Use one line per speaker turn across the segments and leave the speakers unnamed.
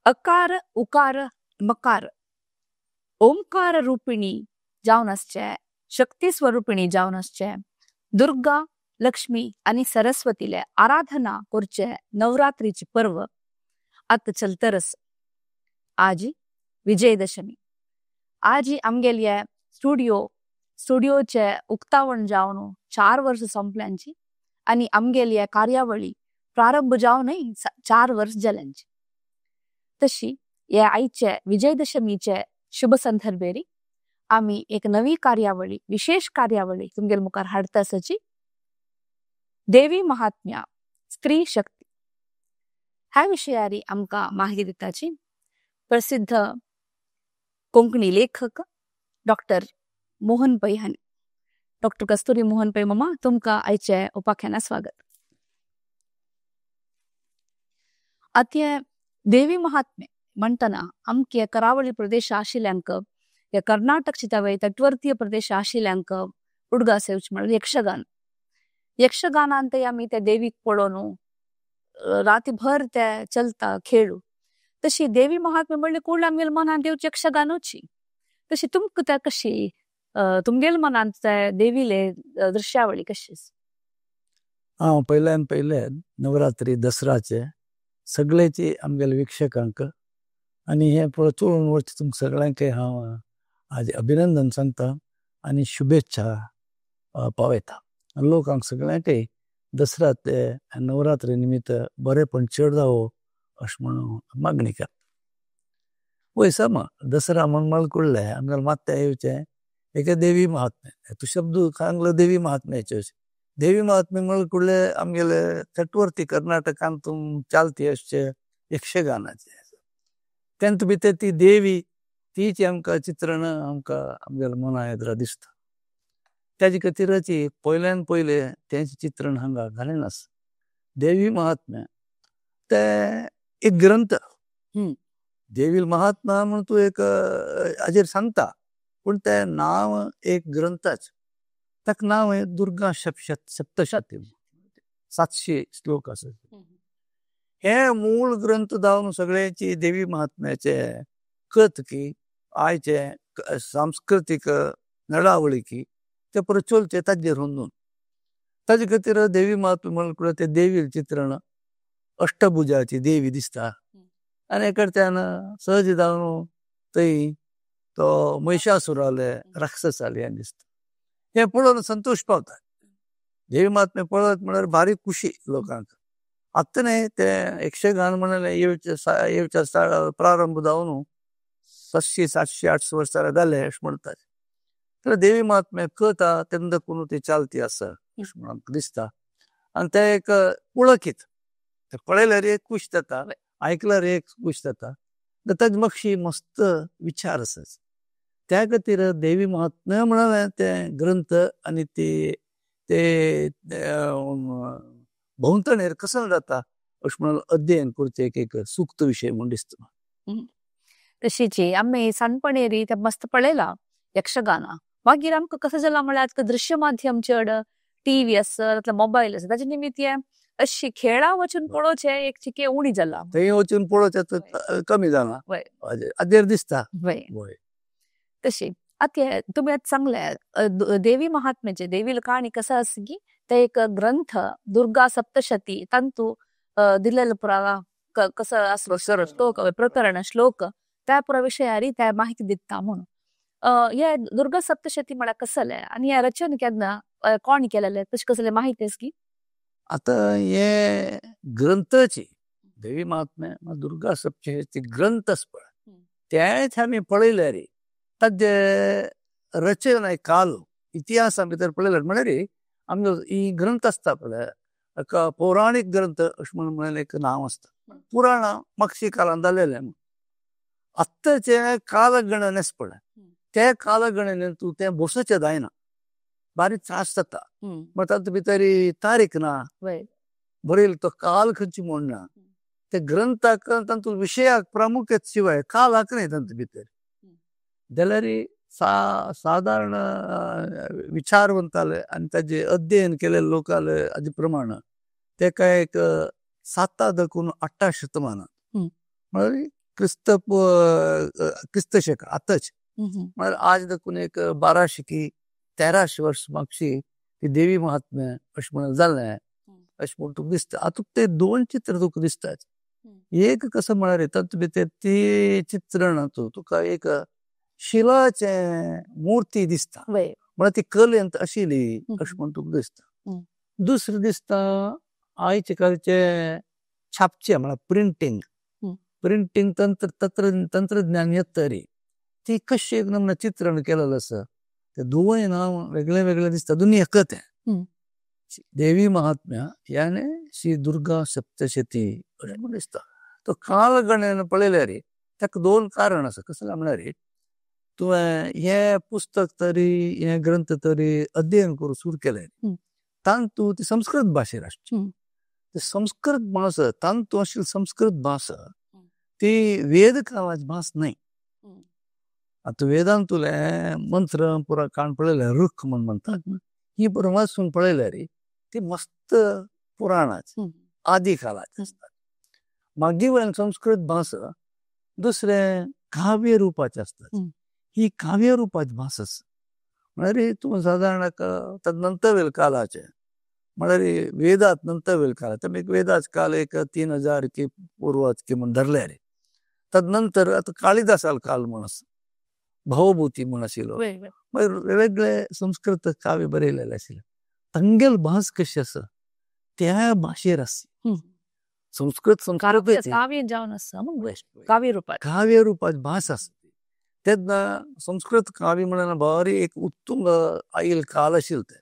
अकार उकार मकार ओंकार रूपिणी जावन आसचे शक्ती स्वरूपिणी जावन आसचे दुर्गा लक्ष्मी आणि सरस्वतीले आराधना करचे नवरात्रीचे पर्व आतां चलतरस। आज विजयदशमी। आज आमगेले स्टुडिओचे उक्तावण जावन 4 वर्ष संपल्यांची आणि आमगेले कार्यावळी प्रारंभ जावन 4 वर्ष जाल्यांची। तशी या आयचे विजयदशमीचे शुभ संदर्भेरी आमी एक नवी कार्यावळी विशेष कार्यावळी तुमगेल मुखार हाडता आसाची देवी महात्म्या स्त्री शक्ती ह्या विशयारी आमकां माहिती दिताची प्रसिद्ध कोंकणी लेखक डॉक्टर मोहन पै हांणी। डॉक्टर कस्तुरी मोहन पै मामा, तुमकां आयचे उपाख्याना स्वागत। आतां देवी महात्म्य म्हणटना आमचे करावळी प्रदेश आशिल्ल्यांक या कर्नाटक चितावे तटवर्तीय प्रदेश आशिल्ल्यांक उडगास येवचें म्हणल्यार यक्षगान। यक्षगानान ते आमी त्या देवीक पळोवन रातीभर ते चलता खेळू। तशी देवी महात्म्य म्हणल्यार कुडल्या आमगेल्या मनांत येवचें यक्षगानूची। तशी तुमकां त्या कशी तुमगेल्या मनांत त्या देवीले दृश्यावळी कशी?
हांव पयल्यान पयले नवरात्री दसराचे सगळ्याची आमगेल्या वीक्षकांक आनी हें चोळून वचचें तुमकां सगळ्यांक हांव आज अभिनंदन सांगता आनी शुभेच्छा पावयता। लोकांक सगळ्यांकय दसरा ते नवरात्री निमित्त बरेपण चड जावो अशें म्हणून मागणी करता। वय समा दसरा म्हण म्हळ्यार कुडलें आमगेल्या माथ्या येवचें एका देवी महात्म्य, तूं शब्द सांगलो देवी महात्म्याचें। देवी महात्म्य म्हळ्यार कुडलें आमगेले तटवर्ती कर्नाटकांत चालती अशें यक्षगानाचें तेंत भितर ती देवी तीच आमकां चित्रण आमकां आमगेल्या मना येद्रा दिसता। ताजे खातीरच पयल्यान पयलें तेंच चित्रण हांगा घालें आसा। देवी महात्म्य तें एक ग्रंथ, देवी महात्मा म्हूण तूं एक हाजेर सांगता पूण तें नांव एक ग्रंथाच। ताका नांव हें दुर्गा सप्तशती, 700 श्लोक आसा। हे मूळ ग्रंथ जावन सगळ्यांची देवी महात्म्याचे कथ की आयचे सांस्कृतीक नडावळी की ते प्रचलचे ताजेर होंदून ताजे खातीर देवी महात्म्य म्हणल्यार ते देवी चित्रण अष्टभुजाची देवी दिसता आनी एकडच्यान सहज जावन थंय तो महिषासुराले राक्षसाले दिसता। हें पळोवन संतोश पावता। देवी महात्म्य पळयत म्हणल्यार भारी खुशी लोकांक। आतां न्हय तें यक्षगान म्हणलें येवच्या प्रारंभ जावन 600 700 800 वर्सां जाले अशें म्हणटात। तर देवी महात्म्य कथा तेन्ना कोण ती चालती आसा अशें म्हूण आमकां दिसता आनी तें एक वळखीत तें पळयल्यार एक खूश जाता, आयकल्यार एक खूश जाता, ताजे मातशी मस्त विचार आसा। त्या खातीर देवी महात्म्य म्हणलें तें ग्रंथ आनी ते ते भोंवतणेर कसो जाता अशें म्हणून अध्ययन करचें एक एक सुक्त विशय म्हूण दिसता।
तशीच आमी सानपणेरी तें मस्त पळयलां यक्षगाना। मागीर आमकां कसं जालां म्हळ्यार आजकाल दृश्य माध्यम चड टीव्ही आसत मोबायल आसत ताजे निमित्त अशी खेळां वचून पळोवचें एक चिके उणी जालां,
थंय वचून पळोवचें कमी जालां आजेर दिसता।
वय तशी आतां तुमी आतां सांगलें देवी महात्म्याचें देवी काणी कसं आसा की ते एक ग्रंथ दुर्गा सप्तशती तांतू दिलेलो पुरा कसं आसलो श्लोक प्रकरण श्लोक त्या पुरा विशयारी त्या माहिती दिता म्हणून हे दुर्गा सप्तशती म्हळ्यार कसलें आनी हें रचन केन्ना कोण केलेलें तशें कसलें माहिती आसा की?
आतां हे ग्रंथाची देवी महात्म्य दुर्गा सप्तशती ग्रंथ आसा पळय तेंच आमी पळयल्यार ताजे रचना काल इतिहासा भितर पळयल्यार म्हळ्यार आमचो ही ग्रंथ आसता पळय एका पौराणीक ग्रंथ अशें म्हणून म्हणलें एक नांव आसता। पुराणां मागशी काळान जालेलें आत्ताचें कालगणन आसा पळय ते कालगणनेन तूं तें बसोवचें जायना, बारीक त्रास जाता। मागीर तातूंत भितर तारीख ना, बरयलो तो काल खंयची म्हूण ना, ते ग्रंथाक तातूंत विशयाक प्रामुख्य शिवाय कालाक न्हय तातूंत भितर जाल्यार सादारण विचारवंताले आनी ताजें अध्ययन केल्ले लोकाले हाजे प्रमाण तेका एक 7 देखून 8 शतमानांत म्हळ्यार क्रिस्त क्रिस्त शक आतांच म्हळ्यार आज देखून एक 1200 की 1300 वर्स मागशी ती देवी महात्म्य अशें म्हणून जालें अशें म्हूण तुका दिसता. आतां ते दोन चित्र तुका दिसतात. एक कसं म्हळ्यार तातूंत भितर ती चित्रण तुका एक शिलाचें मूर्ती दिसता, म्हळ्यार ती कलेंत आशिल्ली अशें म्हूण तुका दिसता. दुसरें दिसता आयचे कालचे छापचे म्हळ्यार प्रिंटींग, प्रिंटींग तंत्रज्ञान येत तरी ती कशी एक नमुना चित्रण केलेलं आसा ते दोन नांव वेगळे वेगळे दिसता, दोन्ही एकच तें. देवी महात्म्य याने श्री दुर्गा सप्तशती अशें म्हूण दिसता. तो कालगणेन पळयल्यार ताका दोन कारण आसा. कसलें म्हळ्यार तुवें हें पुस्तक तरी हें ग्रंथ तरी अध्ययन करूंक सुरू केलें तातूंत ती संस्कृत भाशेर आसची. ते संस्कृत भास तातूंत आशिल्ली संस्कृत भास ती वेद काळाची भास न्हय. आतां वेदांतुलें मंत्र पुरा काण पळयल्यार ऋख म्हूण म्हणटात ही पुरा वाचून पळयल्यार ती मस्त पुराणाची आदी काळाची आसतात. मागीर वयल्यान संस्कृत भास दुसरें काव्य रुपाचें आसतात. ही काव्य रुपाची भास आसा. म्हळ्यार तूं सादारण तदनंतर वेळ काळाचें म्हळ्यार वेदात नंतर वेळ काळ तेमी वेदाच काल एक 3000 की पूर्वाच की म्हूण धरल्यार तदनंतर आतां कालिदासाल काल म्हूण आसा, भवभूती म्हूण आशिल्लो, मागीर वेगवेगळे संस्कृत काव्य बरयलेले आशिल्ले. तांगेल भास कशी आसा त्या भाशेर आसा. संस्कृत संस्कृत
काव्य जावन आसा, काव्य रुपात
काव्य रुपाची भास आसा. तेन्ना संस्कृत काव्य म्हणल्यार बरी एक उत्तुंग आयल काल आशिल्लो तें.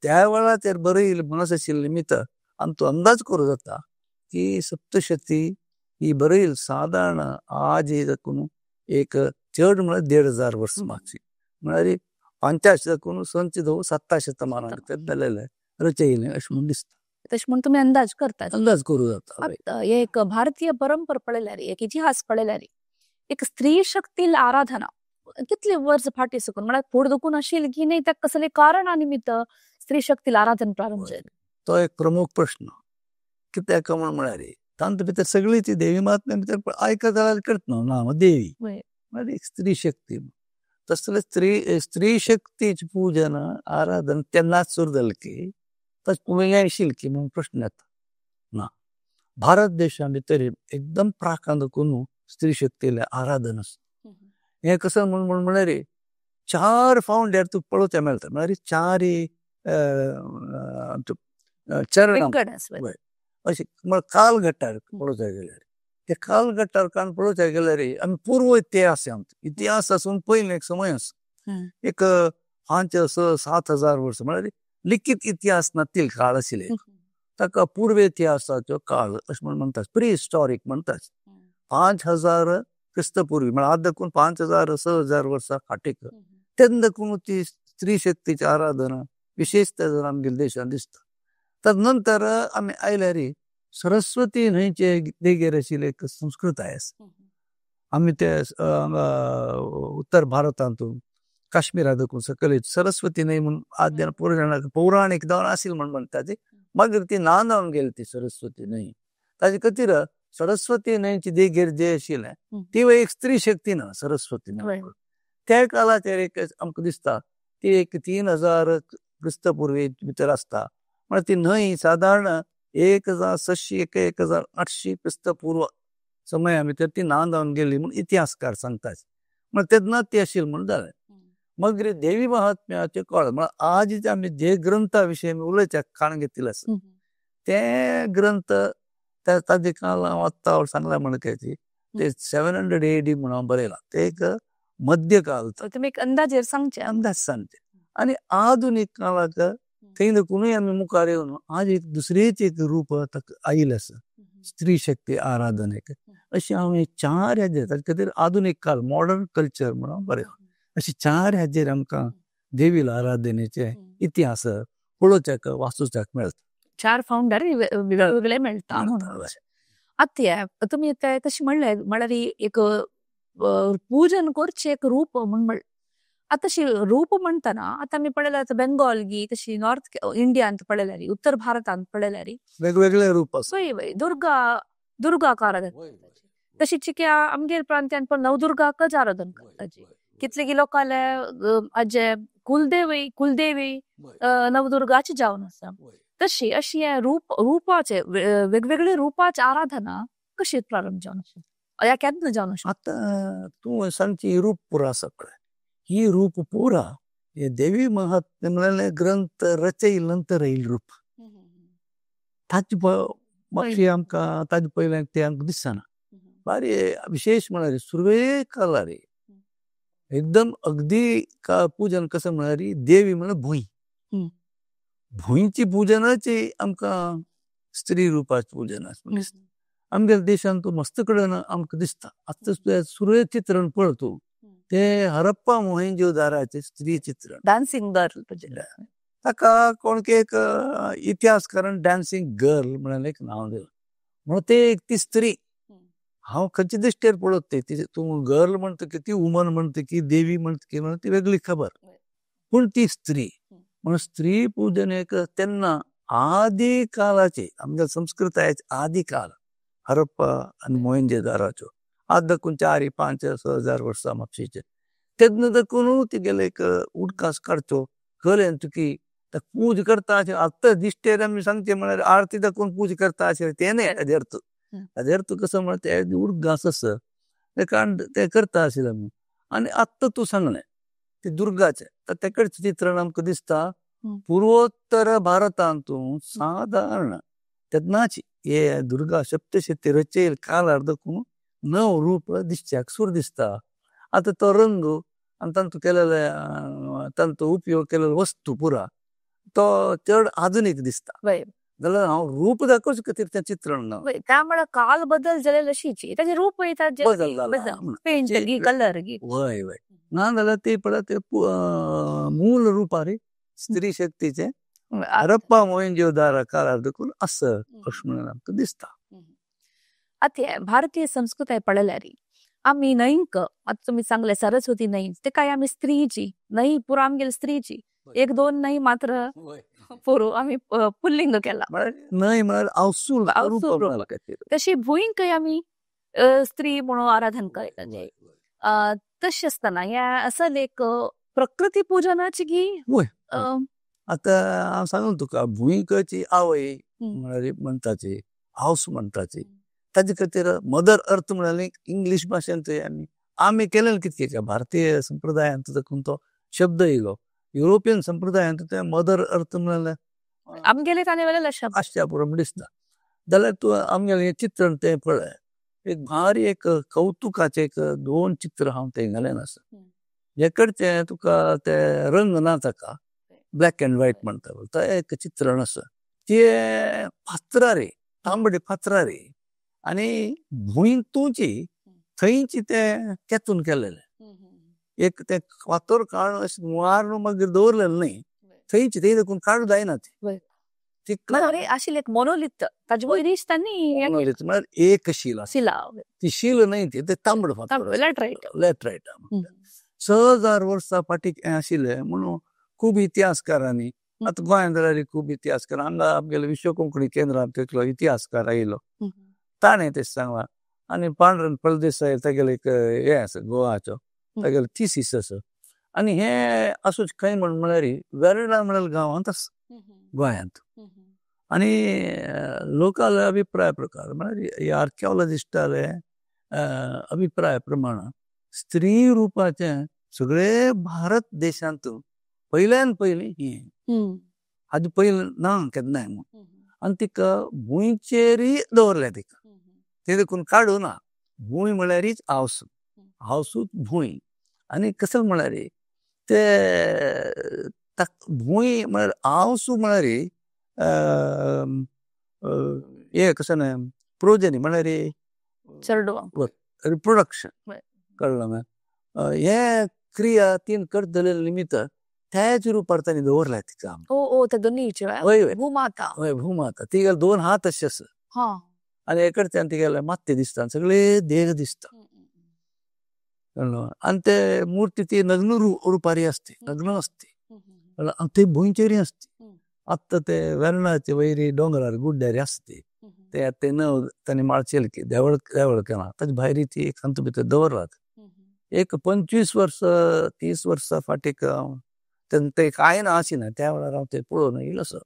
त्या वेळार तेर बरयिल्ली भास आशिल्ली निमित्त आमचो अंदाज करूं जाता की सप्तशती ही बरयिल्ली सादारण आज देखून एक चड म्हळ्यार 1500 वर्स मागची, म्हळ्यार 500 देखून संच धरून 7 शतमानाक ते जालेलें रचयिल्लें अशें म्हूण दिसता.
तशें म्हूण तुमी अंदाज करतात,
अंदाज करूं जाता.
एक भारतीय परंपरा पळयल्यार, एक इतिहास पळयल्यार एक स्त्री शक्ती आराधना कितले वर्स फाटी सकून म्हळ्यार फुडें दुखून आशिल्ली की न्हय, ताका कसले कारणा निमित्त स्त्री शक्ती आराधन प्रारंभ जालें?
तो एक प्रमुख प्रश्न. कित्याक म्हूण म्हळ्यार तातूंत भितर सगळी ती देवी महात्म्या भितर आयकत जाल्यार करता ना देवी म्हळ्यार एक स्त्री शक्ती. तसले स्त्री स्त्री शक्तीची पूजन आराधन तेन्नाच सुरू जालें की तशें आशिल्लें की म्हूण प्रश्न येता ना. भारत देशा भितर एकदम प्राकांत करून स्त्री शक्तीलें आराधन आसा. हें कसं म्हूण म्हळ्यार 4 फावंडर तुका पळोवचें मेळटा, म्हळ्यार 4 चरण अशें म्हळ्यार कालघट्टार पळोवचें गेल्यार ते कालघट्टार कान पळोवचें गेल्यार आमी पूर्व इतिहास आमचो इतिहास आसून पयलें एक समय आसा एक 5, 6, 7 हजार वर्स म्हळ्यार लिखित इतिहास नातील काळ आशिल्ले ताका पूर्व इतिहासाचो काळ अशें म्हूण म्हणटात, प्री हिस्टॉरीक म्हणटात. 5000 क्रिस्तपूर्वी म्हळ्यार आज देखून 5000 6000 वर्सां फाटीक तेन्ना देखून ती स्त्री शक्तीची आराधना विशेष जर आमगेल्या देशांत दिसता. तर नंतर आमी आयल्यार सरस्वती न्हंयचे देगेर आशिल्ली एक संस्कृताय आसा. आमी ते उत्तर भारतांत काश्मीरा देखून सकयल सरस्वती न्हंय म्हूण आद्य पौराणीक जावन आशिल्ली म्हूण म्हणटा ती, मागीर ती ना जावन गेली ती सरस्वती न्हंय. ताजे खातीर सरस्वती न्हंयची देगेर जे आशिल्लें ती एक स्त्री शक्ती ना सरस्वती न्हंय. त्या काळाचेर एक आमकां दिसता ती एक 3000 क्रिस्तपूर्वी भितर आसता, म्हळ्यार ती न्हंय सादारण 1600 1800 क्रिस्तपूर्व समया भितर ती ना जावन गेली म्हूण इतिहासकार सांगतात. म्हळ्यार तेन्ना ती आशिल्ली म्हूण जालें. मागीर देवी महात्म्याचें कळ म्हळ्यार आज जे आमी जे ग्रंथा विशयी आमी उलयता काण घेतिल्ले आसा ते ग्रंथ ताजे काल हांव आत्तां सांगलां म्हणकाची ते 700 AD म्हूण हांव बरयलां, ते एक मध्यकाल.
तुमी एक अंदाजेर सांगचें,
अंदाज सांगचें. आनी आधुनीक काळाक थंय देखूनय आमी मुखार येवन आज एक दुसरेच एक रूप आयिल्लें आसा स्त्री शक्ती आराधनेक. अशें हांव हे 4 हाजेर ताजे खातीर आधुनीक काल मॉडर्न कल्चर म्हूण हांव बरयलां. अशे 4 हाजेर आमकां देवीला आराधनेचे इतिहास पळोवच्याक वाचूच्याक मेळटा.
4 फावंडर वेगवेगळे मेळटा. आतां तुमी तशें म्हणलें म्हळ्यार एक पूजन करचें एक रूप म्हूण म्हणलें. आतां तशी रूप म्हणटना आतां आमी पळयल्यार बेंगॉल गी तशी नॉर्थ इंडियांत पळयल्यार उत्तर भारतांत पळयल्यार
वेगवेगळे रूप आसा.
वय वय दुर्गा दुर्गाकार तशीच की आमगेर प्रांत्यान पण नवदुर्गाकच आराधन करताची. कितले लोकांले आजे कुलदेवी कुलदेवी नवदुर्गाची जावन आसा. तशी अशी रूप रूपाचे वेगवेगळे रूपाचे आराधना कशी प्रारंभ जावन आसा या केन्ना जावन आसा?
आतां तूं सांगची रूप पुरा आसा पळय, ही रूप पुरा हे देवी महात्म्य म्हणलें ग्रंथ रचयले नंतर येयल रूप. ताचे मातशें आमकां ताजे पयलें तें आमकां दिसना. बारी विशेश म्हळ्यार सुरवे काळार एकदम अगदी का पूजन कसं म्हळ्यार देवी म्हळ्यार भूंय. भूंयची पूजनाची आमकां स्त्री रुपाचें पूजन आसा दिसता. आमगेल्या देशांत मस्त कडेन आमकां दिसता. आतां सुरवे चित्रण पळय तूं, ते हरप्पा मोहेंजोदाराचें स्त्री चित्रण,
डान्सिंग गर्ल.
ताका कोण एक इतिहासकारान डान्सिंग गर्ल म्हणून एक नांव दिलां. म्हणून ते एक ती स्त्री, हांव खंयचे दृश्टीर पळयत ते तूं गर्ल म्हणटा की ती वुमन म्हणटा की देवी म्हणटा की म्हणून ती वेगळी खबर, पूण ती स्त्री म्हणून स्त्री पूजन एक तेन्ना आदी काळाचे आमच्या संस्कृतायेचे आदी काळ हरप्पा आनी मोहेंजोदाराचो आज दाखून 4, 5, 6 हजार वर्सां मातशेचे तेन्ना दाखून तिगेले एक उडकास काडचो कळ्ळें तुकी पूज करता अशें आतां दिश्टेर आमी सांगचें म्हळ्यार आरती दाखोवन पूज करता अशें तें न्हय. ताजेर अर्थ ताजेर अर्थ कसो म्हळ्यार ते उडगास आसा ते कारण ते करता आशिल्ले आमी. आनी आत्तां तूं सांगलें ते दुर्गाचें तेकडचें चित्रण आमकां दिसता. पुर्वोत्तर भारतांत सादारण तेन्नाच हे दुर्गा सप्तशती रचयल काळार दाखोवन नव रूप दिसच्याक सूर दिसता. आतां तो रंग आनी तांचो केलेले तांचो उपयोग केलेलो वस्तू पुरा तो चड आधुनीक दिसता. जाल्यार हांव रूप दाखोवचे खातीर तें चित्रण ना.
त्यामुळे काल बदल जालेले अशीच ताजें रूप
बदल जाला,
पेंट कलर.
वय वय ना जाल्यार ते पळय ते मूल रुपारी स्त्री शक्तीचे हरप्पा मोहेंजोदारा काळार देखून आसा अशें म्हणून आमकां दिसता.
आतां भारतीय संस्कृताय पळयल्यार आमी न्हंयक आतां तुमी सांगले सरस्वती न्हंय ते काय आमी स्त्रीची न्हंय पुरो आमगेली स्त्रीची, एक दोन न्हंय मात्र पुरो आमी पुल्लिंग केला.
न्हंय म्हळ्यार आवसूल.
तशी भूंयकय आमी स्त्री म्हणून आराधन करता. तशें आसतना ह्या असल एक प्रकृती पूजनाची की
आतां हांव सांगू तुका भूंयकची आवय म्हळ्यार म्हणटाची हावस म्हणटाची ताजे खातीर मदर अर्थ म्हळ्यार इंग्लीश भाशेंत आमी आमी केलें कितकें भारतीय संप्रदायांत देखून तो शब्द येयलो. युरोपियन संप्रदायांत ते मदर अर्थ म्हळ्यार
आमगेले ताणें वेगळे शब्द
आसच्या पुरो म्हण दिसता. जाल्यार तूं आमगेलें हें चित्रण तें पळय एक भारी एक कौतुकाचें एक 2 चित्र हांव तें घालें आसा. हे कडचें तुका ते रंग ना ताका ब्लॅक एंड व्हायट म्हणटा तें एक चित्रण आसा. ते फातरार तांबडे फातरार आनी भूंय तुची थंयची तें केतून केलेलें एक तें फातर काडून अशें मारून मागीर दवरलेलें न्हय, थंयची थंय देखून काडूं जायना ती.
आशिल्लें एक मोनोलिथ ताजे वयरीच तांणी
मोनोलिथ म्हळ्यार एक शील आसा, ती शील न्हय ती तें तांबड फातर
लॅटरायट
लॅटरायट. 6000 वर्सां फाटीं हें आशिल्लें म्हणून खूब इतिहासकारांनी आतां गोंयांत जाल्यार खूब इतिहासकार हांगा आमगेले विश्व कोंकणी केंद्रांत एकलो इतिहासकार आयलो ताणें तें सांगलां. आनी पांडुरंग फळदेसाय तागेलें एक हें आसा गोवाचो तागेलो थिसीस आसा. आनी हें आसूच खंय म्हण म्हळ्यार वेर्णा म्हळ्यार गांवांत आसा गोंयांत. आनी लोकांले अभिप्राय प्रकार म्हळ्यार आर्किओलॉजिस्टाले अभिप्राय प्रमाण स्त्री रुपाचें सगळे भारत देशांत पयल्यान पयलीं हें हाजे पयलें ना केन्नाय म्हूण. आनी तिका भूंयचेरय दवरल्या तिका तें देखून काडूं ना. भूंय म्हळ्यारीच हावस, हावसूच भूंय. आनी कसो म्हळ्यार ते भूंय म्हळ्यार हावस म्हळ्यार हें कशें न्हय प्रोजनी म्हळ्यार रिप्रोडक्शन कळ्ळें मगे. हे क्रिया तीन करतले निमित्त त्याच रुपार तांणी दवरल्या तिका.
ओ ते दोनीचे
वय
भूमाता.
वय भूमाता तिगेले 2 हात अशे आसा आनी एकडच्यान तिगेले मात्ते दिसता सगळे देह दिसता. आनी ते मूर्ती ती नग्न रुपारी आसते, नग्न आसते आनी ते भूंयचेरय आसते. आतां ते वेर्णाचे वयरी दोंगरार गुड्ड्यार आसते ते ते नव तांणी माळचेल की देवळ देवळ केला ताजे भायर ती एक तातूंत भितर दवरलात. एक 25 वर्स 30 वर्सां फाटीक ते कांय ना आशिना त्या वेळार हांव ते पळोवन येयलो असो.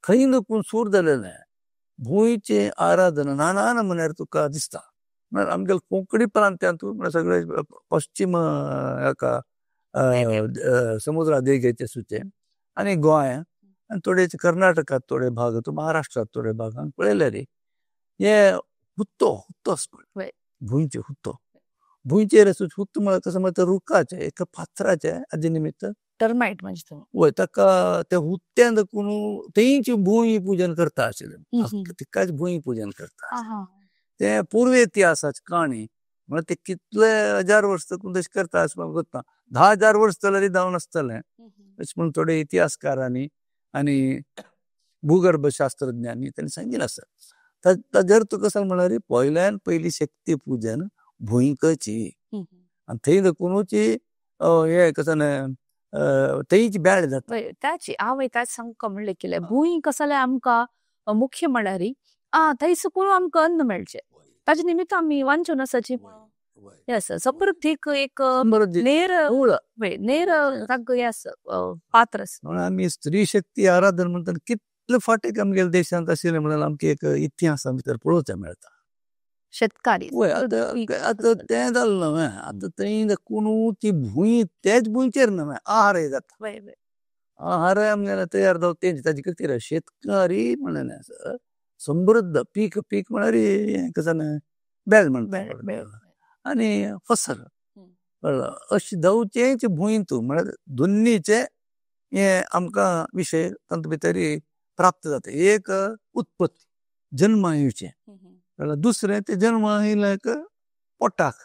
खंय नुकून सूर जालेलें भुंयचें आराधना नाना नमुन्यार तुका दिसता. म्हळ्यार आमगेले कोंकणी प्रांत्यांत म्हळ्यार सगळे पश्चिम हाका समुद्रा देगेचे सुचे आनी गोंय आनी थोडे कर्नाटकांत थोडे भाग, महाराष्ट्रांत थोडे भागान पळयल्यार हे हुत्तो हुत्तो आसा पळय, भुंयचे हुत्तो, भुंयचेर हुत्तो म्हळ्यार कसो म्हळ्यार रुखाचें एका फातराचें हाजे निमित्त
टर्मायट म्हणजे
वय ताका त्या हुत्त्यान दाखून तेंची भूंय पूजन करता आशिल्लें, तिकाच भूंय पूजन करता. ते पूर्व इतिहासाची काणी म्हळ्यार ते कितले हजार वर्स तकून तशें करता अशें म्हाका कोत्ता, 10,000 वर्स जाल्यार जावन आसतलें अशें म्हूण थोडे इतिहासकारांनी आनी भूगर्भशास्त्रज्ञांनी तांणी सांगिल्लें आसा. ताजेर तुका सांग म्हळ्यार पयल्यान पयली शक्ती पूजन भूंयकची आनी थंय दाखोवनूच हें कसं थंयची बेळ जाता.
त्याची हांव त्याच सांगका म्हणलें केलें भूंय कसलें आमकां मुख्य म्हळ्यार थंय सकून आमकां अन्न मेळचें, ताजे निमित्त आमी वांचून आसाची हें आसा. समृद्धीक एक नेर नेर तांकां हें आसा पात्र आसा.
म्हणून आमी स्त्री शक्ती आराधन म्हणटा कितले फाटीक आमगेल्या देशांत आशिल्लें म्हणल्यार आमकां एक इतिहासा भितर पळोवचें मेळटा.
शेतकारी
वय आतां तें जालें न्हय, आतां थंय कोणू ती भूंय तेच भुंयचेर न्हय आहारय जाता, आहारय आमगेले तयार जावं तेंच ताजे खातीर शेतकारी म्हणलें आसा समृद्ध पीक, पीक म्हळ्यार हें कसं न्हय बेल म्हणटा आनी फसल अशें जावचेंच भूंय तूं म्हळ्यार दोन्नीचे हें आमकां विशय तातूंत भितर प्राप्त जाता. एक उत्पत्ती जन्मा येवचें, दुसरें ते जन्मा येयलें पोटाक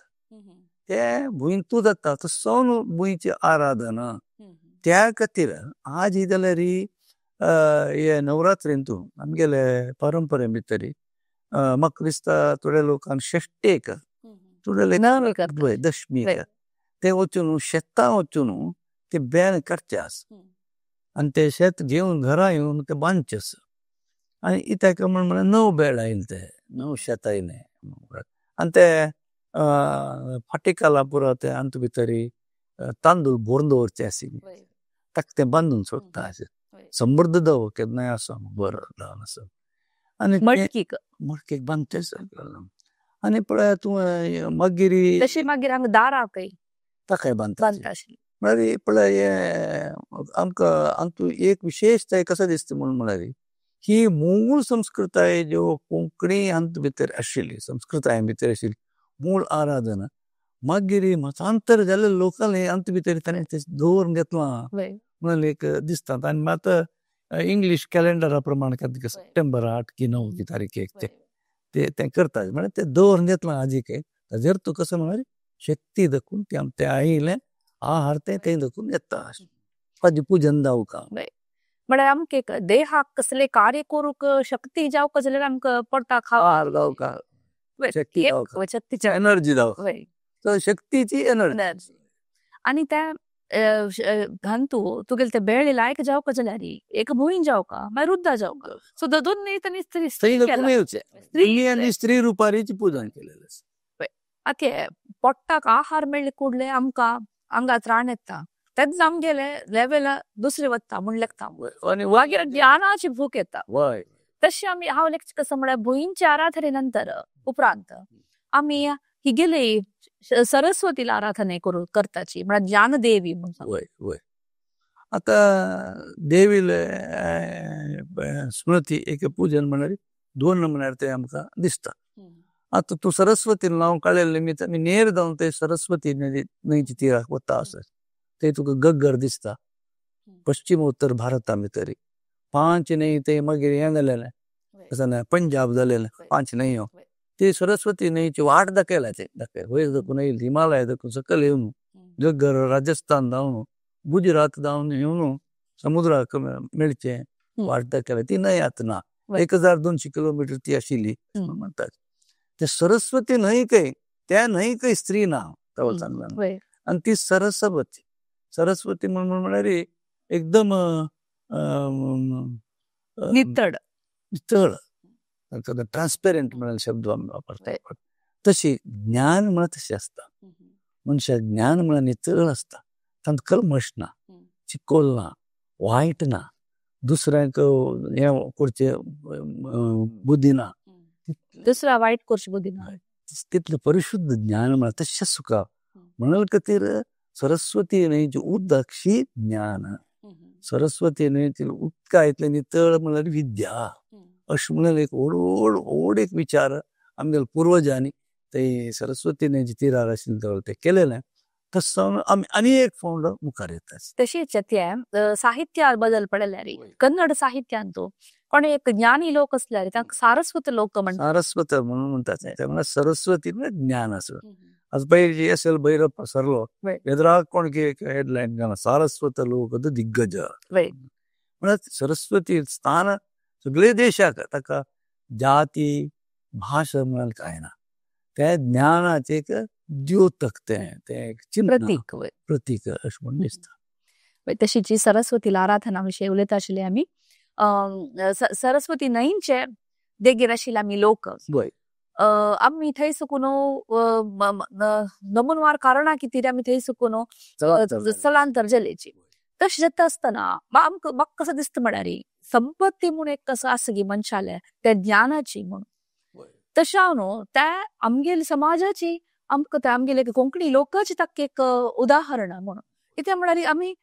ते भूंयतू जाता तसो भूंयची आराधना. त्या खातीर आज ही जाल्यार हे नवरात्रींतू आमगेले परंपरे भितर म्हाका दिसता थोड्या लोकांक षष्ठेक थोडे दशमीक ते वचून शेतां वचून ते बेन काडचे आसा आनी ते शेत घेवन घरा येवन ते बांदचे आसा. आनी कित्याक म्हण म्हळ्यार 9 बेळ आयले ते 9 शेतां आयलें आनी ते फाटीकाला पुरो ते आमचे भितर तांदूळ भरून दवरचे आशिल्ले ताका तें बांदून सोडटा अशें समृद्ध दवर केन्नाय आसा बरो जावन आसा. आनी
मटकीक
मटकेक बांदचें आनी पळय तूं मागीर
तशें मागीर हांगा दाराकय
ताकाय बांदता म्हळ्यार पळय हें आमकां हातूंत एक विशेशताय कसो दिसता म्हणून म्हळ्यार ही मूळ संस्कृताय ज्यो कोंकणी हातूंत भितर आशिल्ली संस्कृताय भितर आशिल्ली मूळ आराधना मागीर मतांतर जाल्ले लोकांनी हातूंत भितर ताणें दवरून घेतलां म्हणून एक दिसता. आनी मात इंग्लीश कॅलेंडरा प्रमाण सप्टेंबर 8 की 9 की तारखेक ते तें करतात म्हळ्यार ते दवरून घेतलां आजीक. ताजेर तूं कसो म्हळ्यार शक्ती दाखोवन ते आमचें आयिल्लें आहार तें थंय दाखोवन येता ताजें पुजन जावंक.
म्हळ्यार आमकां एक देहाक कसले कार्य करूंक शक्ती जावंक जाल्यार आमकां पोटाक
आहार जावंक शक्ती जावंक एनर्जी जावंक शक्तीची एनर्जी.
आनी त्या घांतू तुगेले ते बेळे लायक जावंक जाल्यार एक भूंय जावंक मागीर रुद्दा जावंक सो दोन तांणी
स्त्री आनी स्त्री रुपारीची पुजन केलेलें आसा.
आतां पोटाक आहार मेळ्ळे कुडले आमकां आंगात त्राण येता तेन्ना आमगेले लेवल दुसरे वता म्हूण लेखता मागीर ज्ञानाची भूक येता. तशें आमी हांव लेखचें कसो म्हळ्यार भुंयचे आराधने नंतर उपरांत आमी हिगेले सरस्वतीला आराधने करताची म्हळ्यार ज्ञानदेवी म्हणून.
वय वय आतां देवीले स्मृती एक पूजन म्हळ्यार 2 म्हळ्यार ते आमकां दिसता. आतां तूं सरस्वती नांव काडलें निमित्त आमी नेर जावन ते सरस्वती न्हंयच्या तिराक वता आसा ते तुका गग्गर दिसता. पश्चिम उत्तर भारता भितर 5 न्हंय ते मागीर हें जालेलें कसं न्हय पंजाब जालेलें 5 न्हंयो ते सरस्वती न्हंयची वाट दाखयला ते दाखय वयर दाखून येयली हिमालय दाखून सकयल येवन गग्गर राजस्थान जावन गुजरात जावन येवन समुद्राक मेळचें वाट दाखयला. ती न्हंय आतां ना 1200 किलोमिटर ती आशिल्ली म्हणटात. ते सरस्वती न्हंय खंय त्या न्हंय खंय स्त्री ना सांगला आनी ती सरस्वती सरस्वती म्हणून म्हळ्यार एकदम
नितळ
नितळ ट्रान्सपेरंट म्हळ्यार शब्द आमी वापरता तशी ज्ञान म्हळ्यार तशें आसता. मनशाक ज्ञान म्हळ्यार नितळ आसता, तातूंत कल्मश ना, चिकोल ना, वायट ना, दुसऱ्यांक हें करचें बुद्धी ना,
दुसऱ्या वायट करची बुद्धी ना,
तितलें परिशुद्ध ज्ञान म्हळ्यार तशें सुखा. म्हणून खातीर सरस्वती न्हंयची उदक शी ज्ञान, सरस्वती न्हंयची उदका इतलें नितळ म्हळ्यार विद्या, अशें म्हणल्यार एक व्हड व्हड व्हड एक विचार आमगेल्या पुर्वजांनी ते सरस्वती न्हंयचे तिरार आशिल्लें ते केलेलें. तशें जावन आमी आनी एक फावट मुखार येता.
तशेंच ते साहित्य बदल पडल्यार कन्नड साहित्यांतू कोण एक ज्ञानी लोक आसल्यार तांकां सारस्वत लोक म्हणटात,
सारस्वत म्हणून म्हणटात. ते म्हळ्यार सरस्वती म्हळ्यार ज्ञान आसा. आज पयर एस एल भैरप्पा सरलो वेदराक कोण हेडलायन घाला सारस्वत लोक दिग्गज, म्हळ्यार सरस्वती स्थान सगळे देशाक, ताका जाती भाशा म्हळ्यार कांय ना, ते ज्ञानाचें एक द्योतक, तें तें एक चिन्ह,
प्रतीक,
प्रतीक अशें म्हणून दिसता.
तशीच सरस्वतीला आराधना विशय उलयता आशिल्ले आमी. सरस्वती न्हंयचे देगेर आशिल्ले आमी लोक, आमी थंय सुकून नमूनवार कारणां कितें आमी थंय सुकून स्थलांतर जालेची. तशें जाता आसतना आमकां म्हाका कसो दिसता म्हळ्यार संपत्ती म्हूण एक कसो आसा गी मनशाले त्या ज्ञानाची म्हूण, तशें हांव न्हू त्या आमगेले समाजाची, आमकां त्या आमगेले कोंकणी लोकांची ताका एक उदाहरण म्हणून. कित्याक म्हळ्यार आमी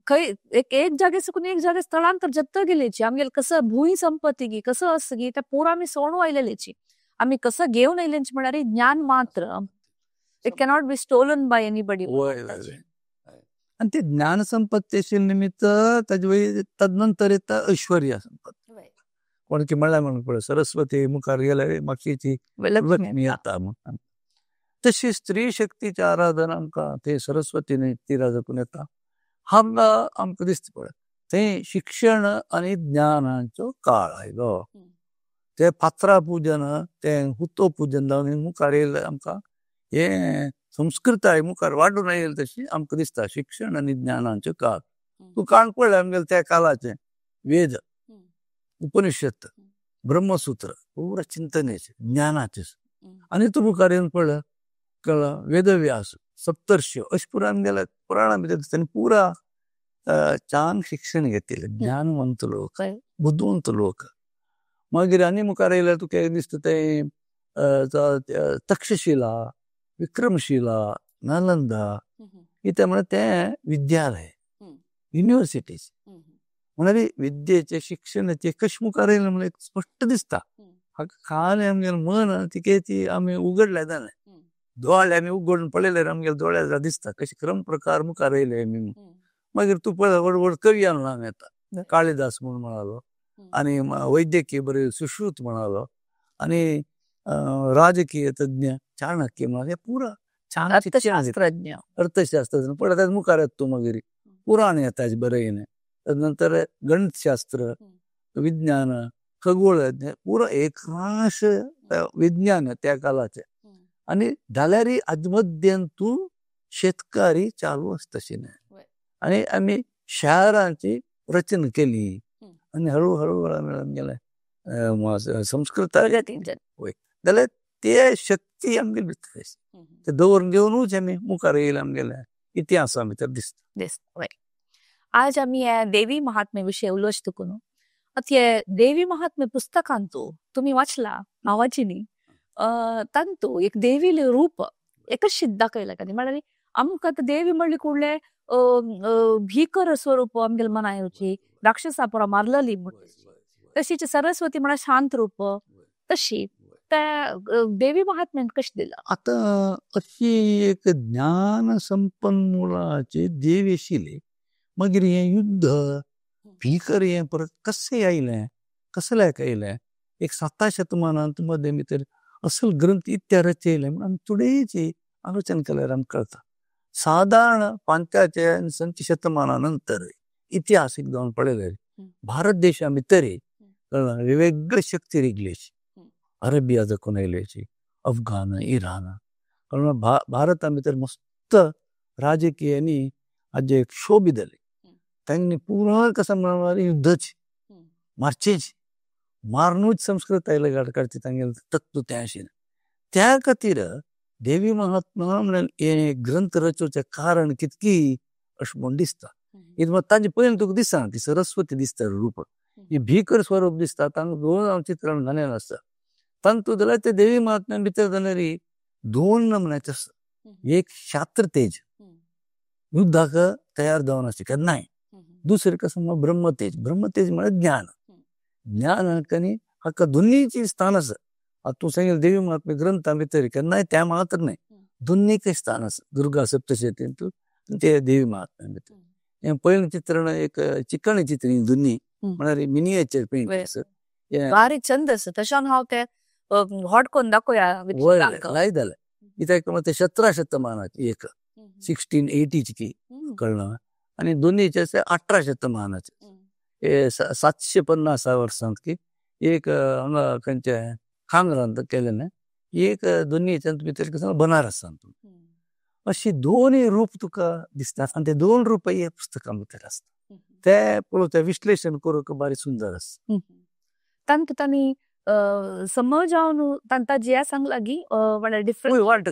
खंय एक एक जागे सुकून एक जागे स्थलांतर जाता गेलेची, आमगेले कसो भूंय संपत्ती गी कसो आसा गी त्या पुरा आमी सोडून आयलेलेची, आमी कसो घेवन आयलेंची म्हळ्यार ज्ञान मात्र, it cannot be stolen by anybody.
आनी ते ज्ञान संपत्ती निमित्त ताजे वयर तदनंतर येता ऐश्वर्य संपत्ती. कोण की म्हणल्यार म्हणून पळय सरस्वती मुखार गेल्यार मागीर लक्ष्मी येता म्हणून. तशी स्त्री शक्तीची आराधना आमकां ते सरस्वती न्हय तिरा जपून येता हांगा आमकां दिसता पळय. थंय शिक्षण आनी ज्ञानाचो काळ आयलो, ते फातरा पुजन ते हुतो पुजन जावन मुखार येयलें आमकां, हे संस्कृताय मुखार वाडून आयली तशी आमकां दिसता शिक्षण आनी ज्ञानाचो काळ. तूं काण पळय आमगेले त्या काळाचें वेद, उपनिषद, ब्रह्मसूत्र पुरा चिंतनेचें ज्ञानाचें. आनी तूं मुखार येवन पळय कळ्ळा वेदव्यास, सप्तर्षी अशें पुरा आमगेल्या पुराणां भितर दिसता. आनी पुरा छान शिक्षण घेतिल्लें ज्ञानवंत लोक, बुदवंत लोक. मागीर आनी मुखार येयल्यार तुका दिसता तें तक्षशिला, विक्रमशिला, नालंदा, कितें म्हळ्यार तें विद्यालय, युनिवर्सिटीज. म्हळ्यार विद्येचें शिक्षणाचें कशें मुखार येयलें म्हणल्यार स्पश्ट दिसता. हाका खाली आमगेलें मन तिके ती आमी उगडलें जालें, दोळे आमी उगडून पळयल्यार आमगेले दोळ्यार दिसता कशें क्रम प्रकार मुखार येयले आमी. मागीर तूं पळय व्हड व्हड कवी नांव येता, काळिदास म्हूण म्हणालो, आनी वैद्यकीय बरे सुश्रुत म्हणालो, आनी राजकीय तज्ञ चाणक्य म्हणाले, पुरा छान
अर्थशास्त्रज्ञ,
अर्थशास्त्रज्ञ पळय. ताच्या मुखार येता तूं मागीर पुराण येता बरयलें, तदनंतर गणितशास्त्र, विज्ञान, खगोळ, पुरा एकराश विज्ञान त्या काळाचें. आनी जाल्यार आजमध्यन तूं शेतकारी चालू आसता तशें न्हय. आनी आमी शारांची रचना केली आनी हळू हळू आमगेलें संस्कृताय जाल्यार ते शक्ती आमगेले भितर ते दवरून घेवनूच आमी मुखार येयले आमगेले इतिहासा भितर दिसता
दिसता. आज आमी देवी महात्म्य विशय उलोवचें तुका न्हू, आतां हे देवी महात्म्य पुस्तकांतू तुमी वाचला नांवाची न्ही, तांतू एक देवीलें रूप एकच दाखयलां आनी म्हळ्यार आमकां आतां देवी म्हणली कुडलें भीकर स्वरूप आमगेले मना येवची, राक्षसा पुरा मारलेली म्हूण, तशीच सरस्वती म्हळ्यार शांत रूप, तशी त्या देवी महात्म्यान कशें दिलां.
आतां अशी एक ज्ञान संपन्न मुळाची देवी आशिल्ली, मागीर हें युद्ध भीकर हें परत कशें आयलें, कसल्याक आयलें, एक 7 शतमानांत मदें भितर असल ग्रंथ इत्या रचयले म्हूण आमी थोडेची आलोचन केल्यार आमकां कळटा. सादारण 5च्या आनी 6 शतमाना नंतर इतिहासीक जावन पळयल्यार भारत देशा भितर वेगवेगळे शक्ती रिगल्याची, अरेबिया दाखोवन आयल्याची, अफगान, इराण, कारण भारता भितर मस्त राजकीय आनी हाजे क्षोभ जाले. तांणी पुराय कसं म्हळ्यार युद्धाची, मार्चेची, मारनूच संस्कृताय काडची तांगेलें तत्व तें आशिल्लें. त्या खातीर देवी महात्मा म्हणल्यार हे ग्रंथ रचोवचें कारण कितकी अशें म्हूण दिसता. कित्याक तांचे पयलीं तुका दिसना ती सरस्वती दिसता रूप, ही भीकर स्वरूप दिसता, तांकां दोन हांव चित्रण घालें आसता. तांतूत जाल्यार ते देवी महात्म्या भितर जाल्यार दोन नमुन्याचे आसता. एक शास्त्र तेज युद्धाक तयार जावन आसता केन्नाय, दुसरें कसं ब्रह्मतेज. ब्रह्मतेज म्हळ्यार ज्ञान. ज्ञान आनी हाका दोनीची स्थान आसा. आतां तूं सांगेल देवी महात्म्य ग्रंथा भितर केन्नाय त्या मात्र न्हय, दोनीकय स्थान आसा. दुर्गा सप्तशतींत ते देवी महात्म्या भितर हें पयलें चित्रण एक चिकण चित्र दोनी म्हळ्यार मिनिएचर पेंट आसा.
बारीक चंद आसा तशें हांव तें हॉट करून दाखोवया.
लाय जालें कित्याक ते 17 शतमानाचे एक 1680 की कळना आनी दोनीचे 18 शतमानाचे 750 वर्सांत की एक हांगा खंयचे खांगरांत केलें, एक दोनीच्या भितर कसं बनारसांत. अशी दोनूय रूप तुका दिसतात आनी ते दोन रूप हे पुस्तकां भितर आसता. ते पळोवचें विश्लेशण करूंक बारी सुंदर आसता.
तांतूत तांणी समजावन तांकां जे सांगलां की
डिफरंट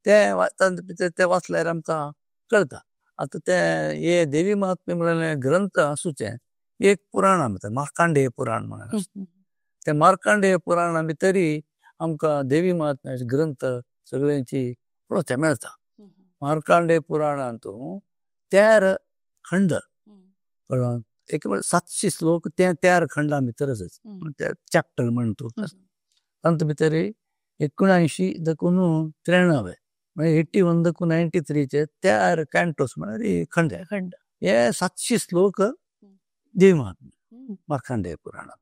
ते तांचे भितर ते वाचल्यार आमकां कळटा. आतां ते हे देवी महात्म्य म्हणल्यार ग्रंथ आसूचें एक पुराणां भितर मार्कांडेय पुराण म्हणून आसता. ते मार्कांडेय पुराणा भितरय आमकां देवी महात्म्याचे ग्रंथ सगळ्यांची पळोवचें मेळटा. मार्कांडेय पुराणांत 13 खंड कळ्ळो, एक 700 श्लोक ते 13 खंडां भितर आसा, ते चॅप्टर म्हणतो. तातूंत भितर 79 देखून 93 म्हळ्यार 81 देखून 93 13 कॅन्टोस म्हळ्यार खंड. हे 700 श्लोक देवी महात्म्य मार्कांडेय पुराणांत.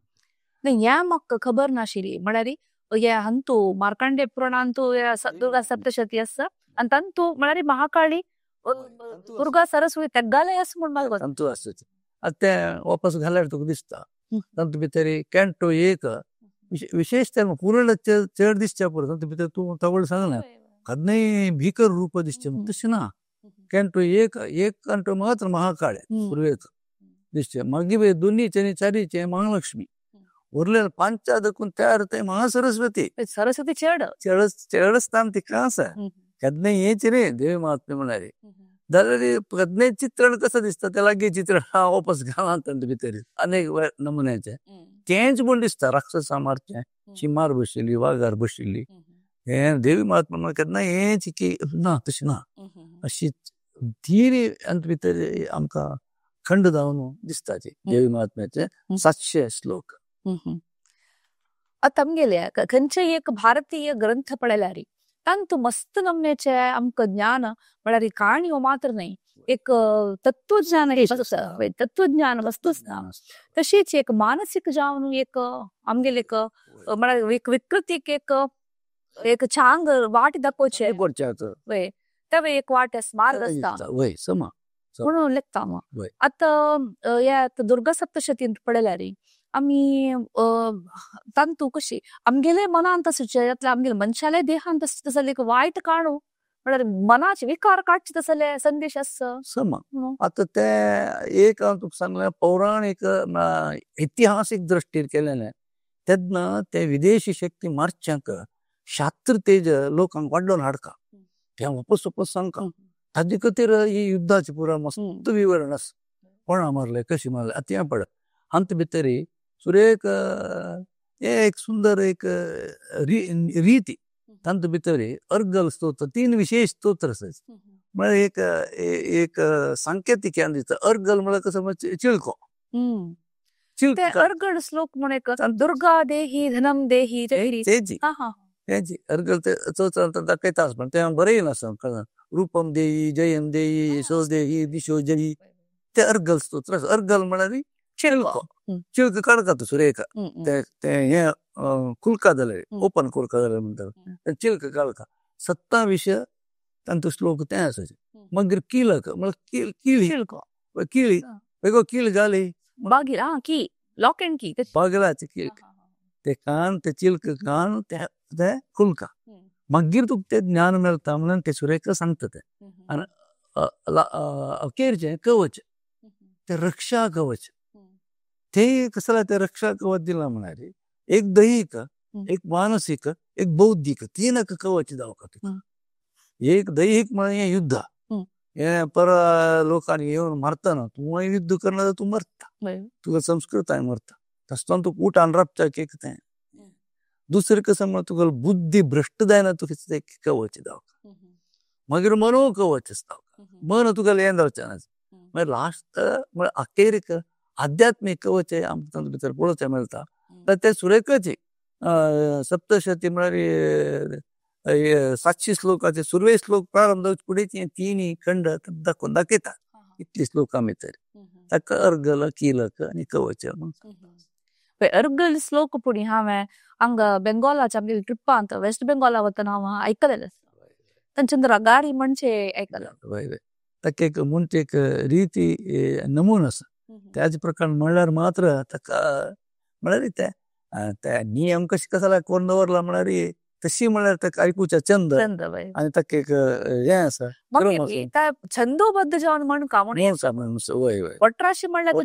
ह्या म्हाका खबर नाशिल्ली म्हळ्यार हे हांतू मार्कांडेय पुराणांतू दुर्गा सप्तशती आसा आनी तांतू म्हळ्यार महाकाळी दुर्गा सरस्वती तेग्गालय आसा म्हूण म्हाका
तांतू आसा. आतां तें वापस घाल्यार तुका दिसता. तातूंत भितर कॅन्टो एक विशेश तें पूर्ण चड दिसच्या पुरो तातूंत भितर तूं तवळ सांगलें केन्नाय भीकर रूप दिसचें तशें ना. कॅन्टो एक एक कॅन्टो मात्र महाकाळे पुर्वेक दिसचें, मागीर दोनीचे आनी चारीचे महालक्ष्मी, उरले पांचा देखून तयार ते महासरस्वती.
सरस्वती चड
चड स्थान तिका आसा. केन्नाय हेच न्ही देवी महात्म्य म्हळ्यार जाल्यार केन्नाय चित्रण कसं दिसता ते लागीं चित्रण वापस घालां तातूंत भितर अनेक नमुन्याचें तेंच म्हूण दिसता. राक्षसा मारचें, शिमार बशिल्ली, वागार बशिल्ली, हें देवी महात्म्य म्हळ्यार केन्ना हेंच की ना तशें ना. अशी धीर तातूंत भितर आमकां खंड जावन दिसता देवी महात्म्याचे 700 श्लोक.
आतां आमगेले खंयचेय एक भारतीय ग्रंथ पळयल्यार तांतू मस्त नमनेचे आमकां ज्ञान म्हळ्यार काणयो मात्र न्हय, एक तत्वज्ञान तत्वज्ञान वस्तू आसता. तशीच एक मानसीक जावन एक आमगेले एक म्हळ्यार एक विकृतीक एक एक चांग वाट दाखोवचें वय तें एक वाट मार्ग आसता म्हणून लेखता हांव. आतां ह्या दुर्गा सप्तशतींत पळयल्यार आमी तांतू कशी आमगेले मनांत आसूचे आमगेले मनशाले देहांत आसता तसले एक वायट काणू म्हळ्यार मनाचे विकार काडचे तसले संदेश आसता.
समा आतां तें एक हांव तुका सांगलें पौराणीक इतिहासीक दृश्टीर केलें तेन्ना ते विदेशी शक्ती मारच्यांक शास्त्र तेज लोकांक वाडोवन हाडका तें वापस वापस सांगका. ताजे खातीर ही युद्धाचे पुरा मस्त विवरण आसा, कोणा मारले कशें मारले. आतां हें पळय हातूंत भितर सुरेख एक सुंदर एक रीती तातूंत भितर अर्गल स्तोत्र 3 विशेष स्तोत्र आसा. म्हळ्यार एक एक सांकेतीक दिसता. अर्गल म्हळ्यार कसो चिळको
अर्गल श्लोक म्हण एक दुर्गा देही धनम देही
तेजी तेजी अर्गल ते चौथ्यांत दाखयता आसता, पण तें बरयलें आसा रूपम देही जयम देही यशो देही दिशो जयी ते अर्गल स्तोत्र आसा. अर्गल म्हळ्यार चिळको, चिळक काडटा तूं सुरेख ते हें कुलका जाल्यार ओपन कुलका जाल्यार म्हणटा चिळक काडटा 27 तांचो श्लोक तें आसा. मागीर किलक म्हळ्यार किळी किळी वेगळो कीळ घाली
बागीर आं की लॉक अँड की
बागलाचे कीळ ते कान ते चिल्क कान ते कुलका मागीर तुका ते ज्ञान मेळटा म्हणून ते सुरेख सांगता ते. आनी अखेरचें कवच ते रक्षा कवच ते कसला ते रक्षा कवच दिला म्हळ्यार एक दैहिक, एक मानसीक, एक बौद्धिक, तीन कवच जावका तुका. एक दैहिक म्हळ्यार युद्ध, हे पर लोकांनी येवन मारतना तूं युद्ध करना तूं मरता, तुका संस्कृताय मरता, तसो तुका उठान राबच्याक एक तें. दुसरें कसं म्हळ्यार तुका बुद्धी भ्रश्ट जायना, तुका एक कवच जावका. मागीर मनो कवच जावका, मन तुका हें जावचें ना. मागीर लास्ट म्हळ्यार अखेरीक आध्यात्मीक कवच आमकां तातूंत भितर पळोवचें मेळटा. तर ते सुरेकच सप्तशती म्हळ्यार 700 श्लोकाचे सुरवे श्लोक प्रारंभ जावचे फुडें तीन खंड दाखोवन दाखयता, इतली श्लोकां भितर ताका अर्गल, कीलक आनी कवच म्हणून.
अर्गल श्लोक पुणी हांवें हांगा बेंगॉलाच्या आमगे ट्रिपांत वेस्ट बेंगॉला वतना हांव आयकलेलें, तांचे रगारी म्हणजे आयकलां.
ताका एक म्हणचे एक रिती नमून आसा, त्याच प्रकार म्हणल्यार मात्र ताका म्हळ्यार ते ते नियम कशें कसला करून दवरला म्हळ्यार तशी म्हळ्यार ताका आयकुच्या छंद आनी ताका एक हें आसा,
छंदोबद्ध जावन म्हणका
म्हणून. वय वय
वट्राशी म्हणल्यार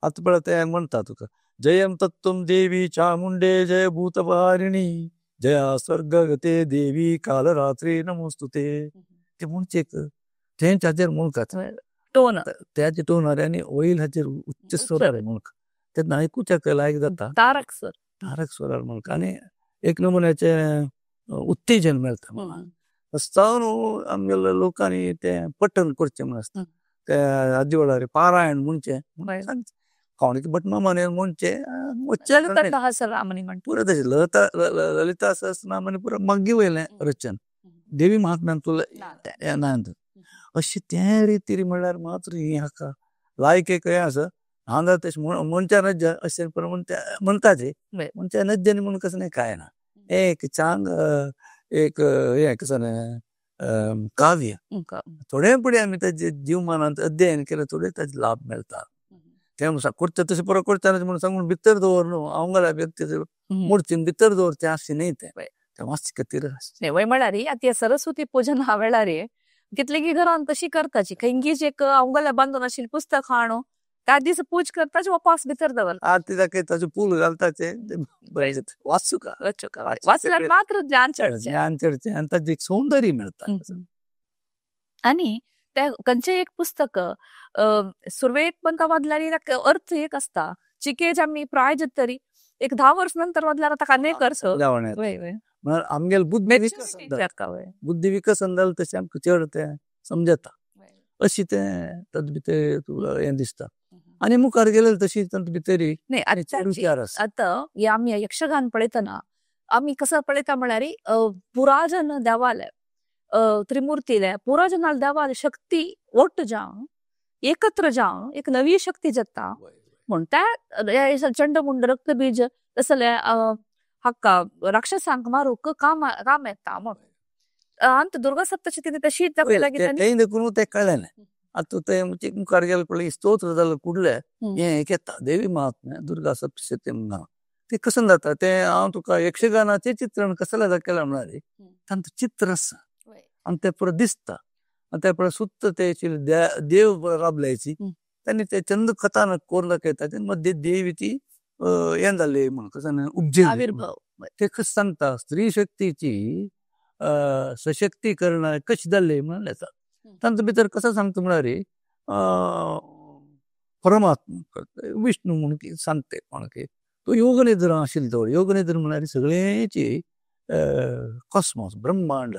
आतां पळय तें म्हणटा तुका, जयम तत्त्वं देवी चामुंडे जय भूतभारिणी जया स्वर्गगते देवी कालरात्री नमोस्तुते. ते म्हणचे तेंच हाचेर म्हणका
टोन,
त्याचे टोनार आनी वयल हाचेर उच्च स्वरार म्हणका, तेन्ना आयकुच्याक लायक जाता,
तारक स्वर,
तारक स्वरार म्हणका आनी एक नमुन्याचें उत्तेजन मेळटा. जावन आमगेल्या लोकांनी तें पठण करचें म्हूण आसता, ते आदि वेळार पारायण म्हणचें, कोणीक भटमामान म्हणचें पुरो तशें ललिता ललिता सहस्रनामानी पुरो मागीर वयलें रचन देवी महात्म्यांतलें ना. अशें ते रितीर म्हणल्यार मात्र ही हाका लायक एक हें आसा. हांगा तशें मनच्या नज्जा अशें म्हणटाचे, मनच्या नज्जांनी म्हणून कसं न्ही कांय ना, एक चांग एक हें कसं न्ही काव्य. थोडे फुडें आमी ताजे जीवमानांत अध्ययन केलें, थोडे ताजे लाभ मेळटा. तें करचें तशें पुरो करचें म्हणून सांगून भितर दवर न्हू, हांव व्यक्ती मुर्तीन भितर दवरचें अशें न्ही, तें तें वाचचे खातीर.
वय म्हळ्यार आतां सरस्वती पुजन वेळार कितलेगी घरान तशी करताची, खंयगीच एक अवंगल्या बांदून आशिल्लें पुस्तक हाणू त्या दीस पूज करताचे वापस भितर दवरता,
आरती दाखयताचे पूल घालताचे, वाचुका
वाचल्यार मात्र ज्ञान चडचें,
ज्ञान चडचें आनी ताजें एक सौंदर्य मेळटा.
आनी ते खंयचें एक पुस्तक सुरवेक पण वाचल्यार अर्थ एक आसता, चिकेज आमी प्राय जातरी एक 10 वर्स नंतर वाचल्यार ताका अनेक अर्थ.
म्हळ्यार आमगेले बुद्धी विकसन, बुद्धी विकसन जालें तशें आमकां चड तें समजता, अशी तें तातूंत भितर तुका हें दिसता. आनी मुखार गेले तशी तातूंत भितर विचार आसा.
आतां आमी यक्षगान पळयतना आमी कसो पळयता म्हळ्यार पुराजन देवाले त्रिमुर्तीले पुराजनाल देवाले शक्ती ओट जावन एकत्र जावन एक नवी शक्ती जाता म्हूण त्या चंडमुंड रक्तबीज तसले हाका राक्षसांक मारूंक काम काम येता म्हूण. आनी दुर्गा सप्तशती तशी
तें देखून तें कळ्ळें ना. आतां तें मुखार गेले पळय स्तोत्र जालें कुडलें हें एक येता देवी महात्म्य दुर्गा सप्तशती म्हणून. तें कसं जाता तें हांव तुका यक्षगानाचें चित्रण कसलें दाखयलां म्हळ्यार तांचें चित्र आसा आनी तें पुरो दिसता आनी ते पळय सुत्त ते देव राबल्याची तांणी ते चंद कथानक करून दाखयता, मध्य देवी ती हें जाली म्हूण कसं उपजेली. ते कशें सांगता स्त्री शक्तीची सशक्तीकरण कशें जालें म्हणून येता. तांचे भितर कसं सांगता म्हळ्यार परमात्मा विष्णू म्हणून सांगते कोणाक तो योगनिद्रा आशिल्लो, तो योगनिद्रा म्हळ्यार सगळ्यांची कॉस्मॉस ब्रह्मांड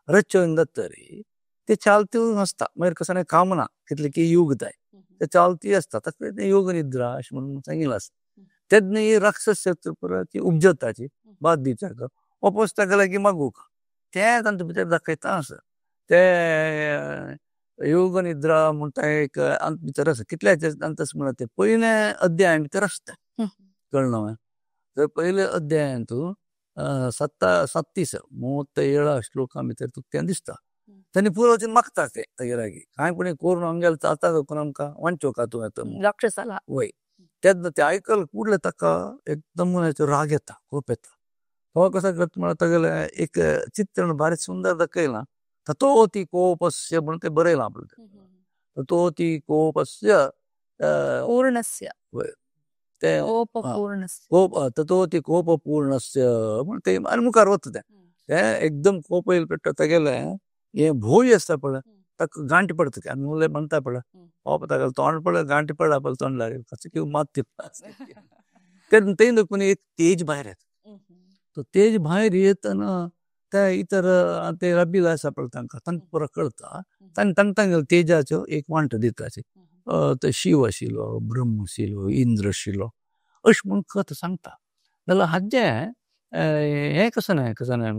रचन जातरी ते चालती आसता, मागीर कसं न्ही कामना कितले की यूग जाय ते चालती आसता, ताका तें योगनिद्रा अशें म्हणून सांगिल्लें आसता. तेन्ना ही राक्षस ती उपजताची बाद दिवच्याक वापस ताका लागीं मागूंक तें तांचे भितर दाखयता आसा. ते योगनिद्रा म्हणटा एक भितर आसा, कितल्याचे तशें म्हणल्यार ते पयले अध्याय भितर आसता, कळ्ळें. तर पयले अध्यायांत 37 श्लोकां भितर तुका तें दिसता. तांणी पुरो मागता ते तागे लागीं कांय कोणी करून आमगेले जाता करून आमकां वांचोवका तूं येता
राक्षसाला.
वय तेन्ना ते आयकल कुडले ताका एकदम राग येता, कोप येता. तो कसो करता म्हळ्यार तागेलें एक चित्रण भारी सुंदर दाखयलां, ततो ती कोपस्य म्हणून ते बरयलां आपलें. ततोति कोपस्य
पूर्णस्य
ते
कोपपूर्णस्य
कोप ततोति कोपपूर्णस्य म्हण ते आनी मुखार वता तें तें एकदम कोप येयले पेट्टा तेगेलें हें भोय आसता पळय ताका गांठ पडटा ते आमी उलय म्हणटा पळय बाबा ताका तोंड पळय गांठ पडला पळय तोंडार कसो कितें मात तेन्ना तें देखून एक तेज भायर येता तो तेज भायर येतना ते इतर ते रबील आसा पळय तांकां तांकां पुरो कळटा तांकां तांकां तांगेले तेजाच्यो एक वांटो दिता ते शिव आशिल्लो ब्रह्म आशिल्लो इंद्र आशिल्लो अशें म्हूण कथा सांगता. जाल्यार हाजें हें कसो न्हय कसो न्हय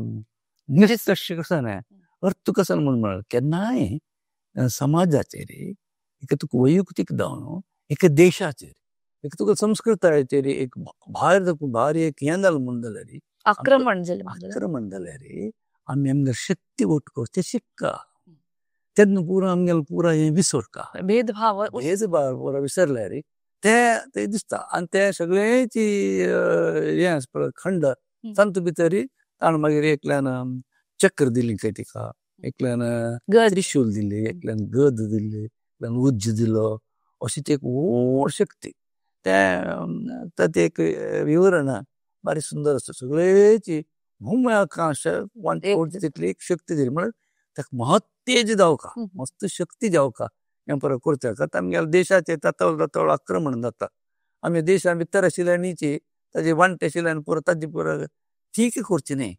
निश्कर्श कसो न्हय अर्थ कसो म्हूण म्हळ्यार केन्नाय समाजाचेर एक तुका वैयक्तीक जावन एका देशाचेर एक तुका संस्कृतायेचेर एक भायर भायर एक हें जालें म्हूण जाल्यार
आक्रमण जालें
आक्रमण जाल्यार आमी आमगे शक्ती वट करचें शिक्का तेन्ना पुरो आमगेलें पुरो हें विसरता
भेदभाव
भेदभाव पुरो विसरल्यार ते ते दिसता आनी ते सगळ्यांची हें आसा पळय खंड तातूंत भितर ताणें मागीर एकल्यान चक्र दिली खंय तिका एकल्यान त्रिशूल दिली एकल्यान गद दिली एकल्यान उज्ज दिलो अशी ती एक व्हड शक्ती तें ताचें एक विवरण बारी सुंदर आसा सगळेची भूम आकाश तितली एक शक्ती दिली म्हळ्यार ताका महत्तेज जावका मस्त शक्ती जावका हें परत करता आमगेल्या देशाचेर तातोळ तातोळ आक्रमण जाता आमी देशा भितर आशिल्ल्यांची ताजी वांटे आशिल्ल्यान पुरो ताजी पुरो ठीक करची न्हय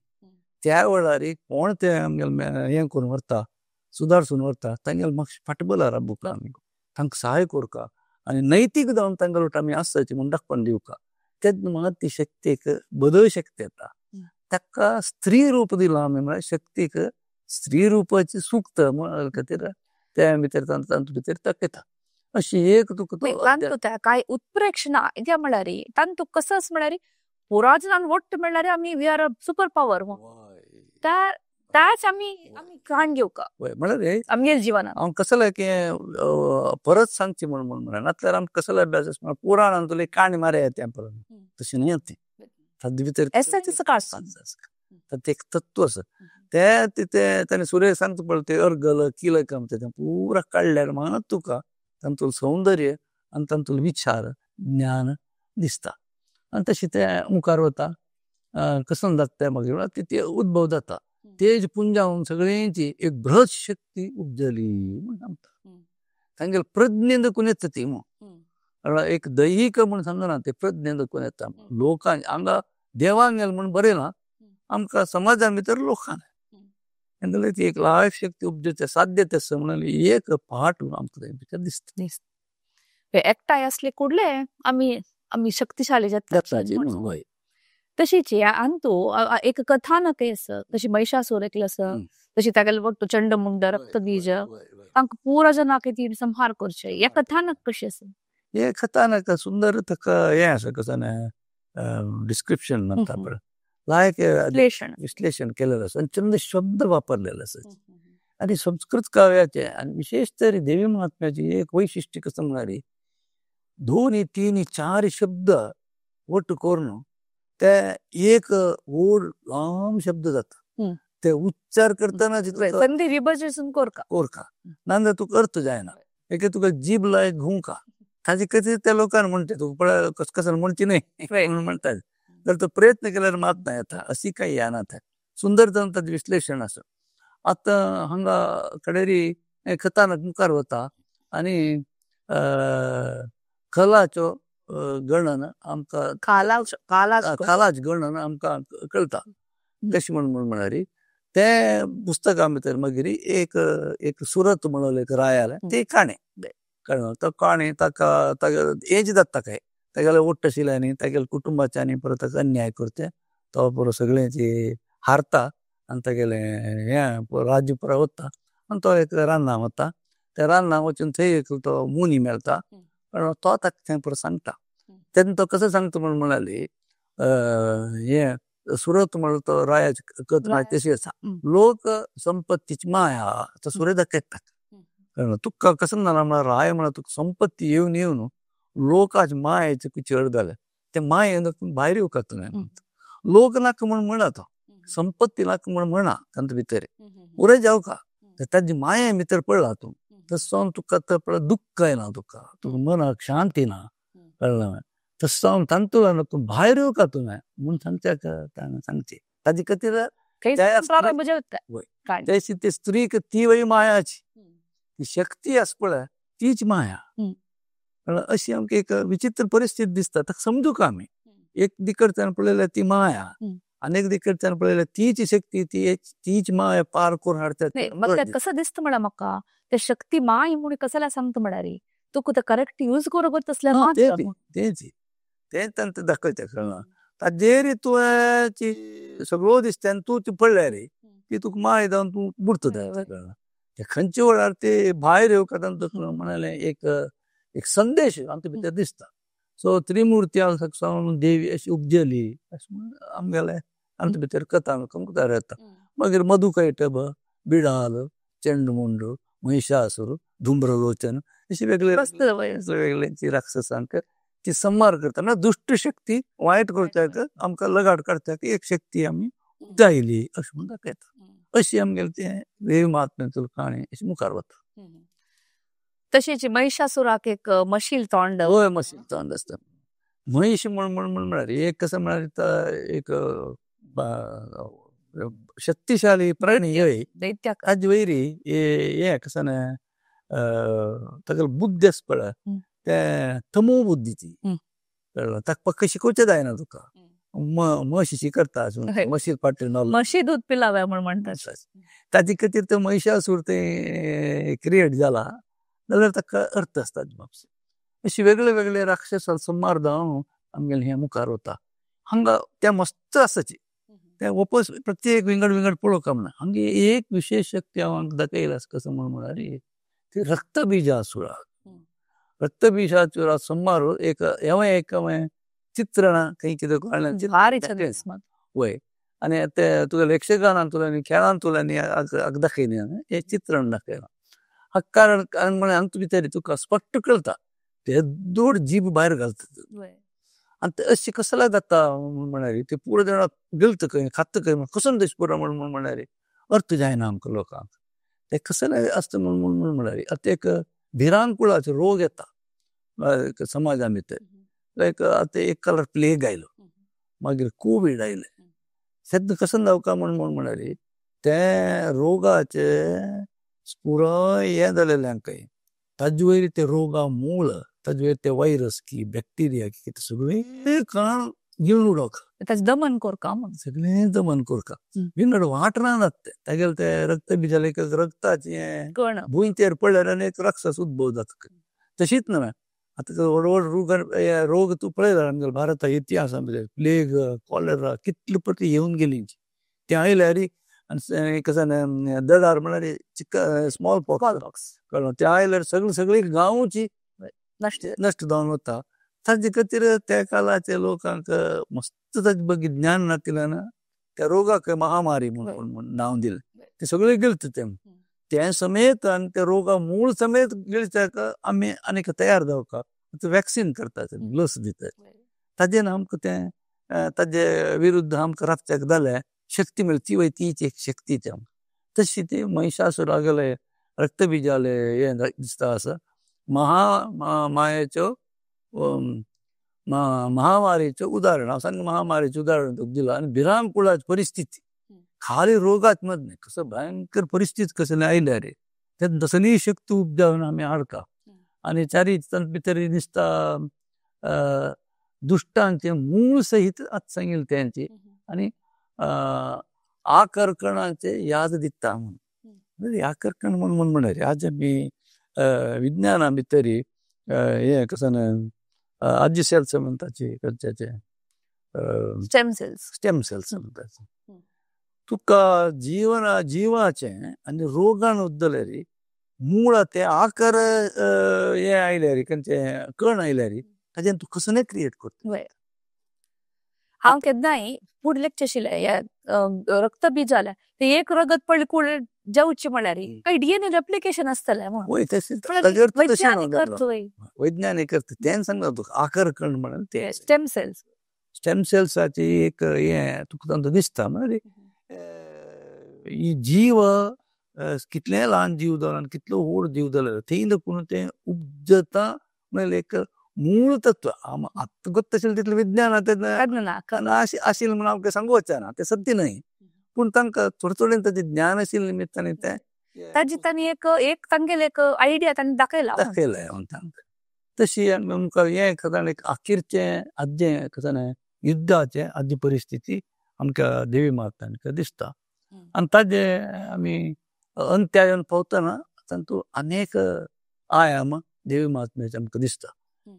त्या वेळार कोण ते आमगेले हें करून व्हरता सुदारसून व्हरता तांगेले मातशें फाटबळार राबूंक आमी तांकां सहाय करता आनी नैतीक जावन तांकां आमी आसाची म्हूण दाखोवन दिवका तेन्ना मात ती शक्तीक बदल शक्ती येता ताका स्त्री रूप दिलां आमी म्हळ्यार शक्तीक स्त्री रुपाची सुक्त खातीर त्या भितर तातूंत भितर दाखयता अशी एक तुका
काय उत्प्रेक्षणा कित्याक म्हळ्यार तांतू कसो म्हळ्यार पुराजनान वट्ट म्हळ्यार आमी we are a super power त्याच आमी आमी काण घेवका
म्हळ्यार
आमगेले जिवनात
हांव कसले की परत सांगची म्हूण म्हूण म्हणा नातल्यार आमकां कसलो अभ्यास आसा पुराणान तुले काणी मारे येता परत तशें न्हय तें तातूंत भितर
एसेन्स काडटा
तातूंत एक तत्व आसा ते ताणें सुर्य सांगता पळय ते अर्गल किलक आमचें तें पुरा काडल्यार मात तुका तातूंत सौंदर्य आनी तातूंत विचार ज्ञान दिसता आनी तशें तें मुखार वता कसो जाता तें मागीर ते उद्भव जाता तेज पुंजावन सगळ्यांची एक बृहत शक्ती उपजली म्हूण सांगता तांगेले प्रज्ञे देखून येता ती म्हूण एक दैहीक म्हूण सांगना ते प्रज्ञे देखून येता लोकां हांगा देवांगेल म्हूण बरयलां आमकां समाजा भितर लोकांक तांगेली ती एक लायक शक्ती उपजते साध्य आसा म्हणून एक पाठ आमकां भितर दिसता.
एकठांय आसले कुडले आमी आमी शक्तिशाली जाता. तशीच अंतू एक कथानक आसा तशी महिषासूर एकलो आसा तशी तागेलो वट्ट चंडमुंड रक्तबीज तांकां पुरा जनाक ती संहार करचे हे कथानक कशें आसा?
हे कथानक सुंदर ताका हें आसा कसो न्हय डिस्क्रिप्शन म्हणटा पळय लायक विश्लेषण केलेलं आसा आनी चंद शब्द वापरलेले आसा आनी संस्कृत काव्याचे आनी विशेष तरी देवी महात्म्याची एक वैशिश्ट्य कसं म्हळ्यार 2 3 4 शब्द वट्ट करून ते एक व्हड लांब शब्द जाता ते उच्चार करतना
संधी विभजन कोरका
कोरका नाजाल्यार तुका अर्थ जायना एक तुका जीब लायक घुंवका ताजे खातीर त्या लोकांक म्हणटा तुका पळय कस कसन म्हणची न्हय म्हणून म्हणटा तर तो प्रयत्न केल्यार मात ना येता अशी काही ना ते सुंदर जावन ताजें विश्लेषण आसा. आतां हांगा कडेरी कथानक मुखार वता आनी कलाचो गणन आमकां कालाच गणन आमकां कळटा कशें म्हूण म्हूण म्हळ्यार ते पुस्तकां भितर मागीर एक एक सुरत म्हणून एक रायालें ती काणी कळ्ळें तो काणी ताका ताका एज जाता काय तागेले वट्ट आशिल्ले तागेले कुटुंबाचे आनी परत ताका अन्याय करचे तो पुरो सगळ्यांची हारता आनी तागेलें हें राज्य पुरो वता आनी तो एक रानां वता त्या रानां वचून थंय एक तो मुनी मेळटा तो ताका थंय पुरो सांगता तेन्ना तो कसो सांगता म्हूण म्हणाली हें सुरत म्हणलो तो रायाची कथा तशी आसा लोक संपत्तीची माया तो सुरत दाखयता तुका कसो ना म्हळ्यार राय म्हळ्यार तुका संपत्ती येवन येवन लोकांचे मायेचे चड जाले ते मायेन भायर येवका तुवें लोक नाका म्हूण म्हणा तो संपत्ती नाका म्हूण म्हणा तांचे भितर पुरें जावका ताजी माये भितर पडला तूं तसो तुका ते दुख्ख येना, तुका तुका मनाक शांती ना, कळ्ळें? तशें जावन तांतूंतल्यान भायर येवका तुवें म्हूण सांगच्याक सांगचें ताजे खातीर. तशी ते स्त्रीक ती वय मायाची ती शक्ती आसा पळय, तीच माया. अशी आमकां एक विचित्र परिस्थिती दिसता, ताका समजूंक आमी. एक दिकडच्यान पळयल्यार ती माया, आनी एक दिकडच्यान पळयल्यार तीच शक्ती, ती तीच माया पार करून हाडटा.
म्हाका कसं दिसता म्हळ्यार म्हाका ते शक्ती माय म्हूण कसल्या सांगता म्हळ्यार तुका ते करेक्ट यूज करूंक तसलें.
तेच तें तांकां दाखयता, कळना? ताजेर तुवें सगळो दिसता आनी तूं ती पळयल्यार ती तुका माय जावन तूं बुडटा, कळना? ते खंयच्या वेळार ते भायर येवका तांकां म्हणालें एक एक संदेश आमच्या भितर दिसता. सो त्रिमुर्ती सावन देवी अशी उपजली अशें म्हूण आमगेले आमच्या भितर कथा आमकां येता. मागीर मधुकैटभ, बिडाल, चंडमुंड, महिषासूर, धुम्रलोचन अशी वेगळे वेगळ्यांची राक्षसांक ती संहार करता. म्हणल्यार दुश्ट शक्ती वायट करच्याक आमकां लगाड काडच्याक एक शक्ती आमी उपजायली अशें म्हूण दाखयता. अशी आमगेले ते देवी महात्म्याचो काणी अशी मुखार वता.
तशेंच महिषासुराक एक मशील तोंड.
हय, मशील तोंड आसता. महिष म्हण म्हण म्हळ्यार एक कसं म्हळ्यार एक शक्तिशाली प्राणी हय, ताजे वयर हें कसं ताका बुद्धी आसा पळय, तें तमो बुद्धीची, कळ्ळें? ताका पक्क शिकोवचें जायना तुका. म्हशी करता, म्हशी फाटीं
म्हशी दूद पिलावे म्हूण म्हणटात.
ताजे खातीर ते महिषासूर ते क्रिएट जाला जाल्यार ताका अर्थ आसता. अशी वेगळे वेगळे राक्षस संहार जावन आमगेलें हें मुखार वता. हांगा तें मस्त आसाची तें वपस प्रत्येक विंगड विंगड पळोवंक ना. हांगे एक विशेश शक्ती हांव हांकां दाखयला कसो म्हूण म्हळ्यार ती रक्तबिजासुरा. रक्तबिजासुरा संहार एक हेंवूय एक हांवें चित्रण खंय कितें काडलें. वय, आनी ते तुगेल्या यक्षगानांतल्यान खेळांतल्यान दाखयलें हें चित्रण दाखयलां. कारण कारण म्हळ्यार हांगा भितर तुका स्पश्ट कळटा ते दोड जीब भायर घालता आनी ते अशें कसले जाता म्हळ्यार ते पुरो जाणां गिळटा खंय, खाता खंय, कसो दिस पुरो म्हण म्हळ्यार अर्थ जायना आमकां लोकांक. ते कसले आसता म्हण म्हळ्यार आतां एक भिरांकुळाचो रोग येता समाजा भितर. लायक आतां एक कलर प्लेग आयलो, मागीर कोवीड आयलें. तेन्ना कसो जावका म्हण म्हळ्यार ते रोगाचे पुराय हें जालेलें आमकां. ताजे वयर ते रोगा मूळ, ताजे वयर ते वायरस की बॅक्टिरिया की सगळें कण गिळून उडोवप,
ताजें दमन करका म्हूण,
सगळें दमन करका. विंगड वाटना जाता तें तागेलें तें रक्तबिजालें एक रक्ताचें भुंयचेर पडल्यार आनी एक राक्षस उद्भव जाता. तशीच न्हय आतां व्हड व्हड रोग तूं पळयला आमगेल्या भारता इतिहासा भितर प्लेग, कॉलेरा कितले पटी येवन गेली. ते आयल्यार आनी कसं दडार म्हळ्यार चिक स्मॉल पॉक्स, कळ्ळें? ते आयल्यार सगळी सगळी गांवची नश्ट जावन वता. ताजे खातीर त्या काळाच्या लोकांक मस्त ताजे बगी ज्ञान नाशिल्ल्यान त्या रोगाक महामारी म्हूण नांव दिलें. ते सगळे गिळटा तें तें समेत आनी त्या रोगा मूळ समेत गिळच्याक आमी आनीक तयार जावका वॅक्सीन करतात, लस दितात. ताजेन आमकां तें ताजे विरुद्ध आमकां राखच्याक जाल्यार शक्ती मेळटा. ती वय तीच एक शक्ती ती आमकां. तशी ती महिषासुरागेले रक्तबिजाले हें दिसता आसा महामायेच्यो महामारीचें उदाहरण हांव सांग. महामारीचें उदाहरण तुका दिलां. आनी भिरांकुळाची परिस्थिती खाली रोगाच मद न्हय, कसो भयंकर परिस्थिती कसली आयल्या रे तेन्ना तसली शक्ती उपजावन आमी हाडका. आनी चारी भितर दिसता दुश्टांचें मूळ सहित आतां सांगिल्लें तेंची आनी आकर्षणाचें याद दिता म्हूण. आकर्षण म्हूण म्हळ्यार आज आमी विज्ञाना भितर हें कसं आजी सेल्स म्हणटाचे खंयच्याचे
स्टेम सेल्स,
स्टेम सेल्स म्हणटाचे. तुका जीवन जिवाचें आनी रोगान उद्दल्यार मूळ ते आकार हे आयल्यार खंयचे कण आयल्यार ताजेन तूं कसलें क्रिएट करता.
हांव केन्नाय फूड लेक्चर आशिल्लें रक्तबीज जाल्यार ते एक रगत पडलें कूड जेवचें म्हळ्यार काय डीएनए रेप्लिकेशन आसतलें म्हूण.
वय वैज्ञानिक अर्थ तें सांगता तुका आकार कण म्हणून ते
स्टेम सेल्स.
स्टेम सेल्साची एक हें तुका तांकां दिसता म्हळ्यार ही जीव कितलें ल्हान जीव जालो आनी कितलो व्हड जीव जालो थंय देखून तें उपजता म्हळ्यार एक मूळ तत्व. आतां गोत्त आशिल्लें तितलें विज्ञान आतां आशिल्लें म्हणून आमकां सांगू वचना, तें सत्य न्हय, पूण तांकां थोडे थोडे ताजें ज्ञान आशिल्लें निमित्तान तें
ताजी तांणी एक एक तांगेलें एक आयडिया तांणी दाखयला
दाखयलें तांकां. तशी आमकां हें कथन एक आखिरचें आद्यें कथन युद्धाचें आद्य परिस्थिती आमकां देवी मातांक दिसता. आनी ताजे आमी अंत्या येवन पावतना तातूंत अनेक आयाम देवी महात्म्याचे आमकां दिसता.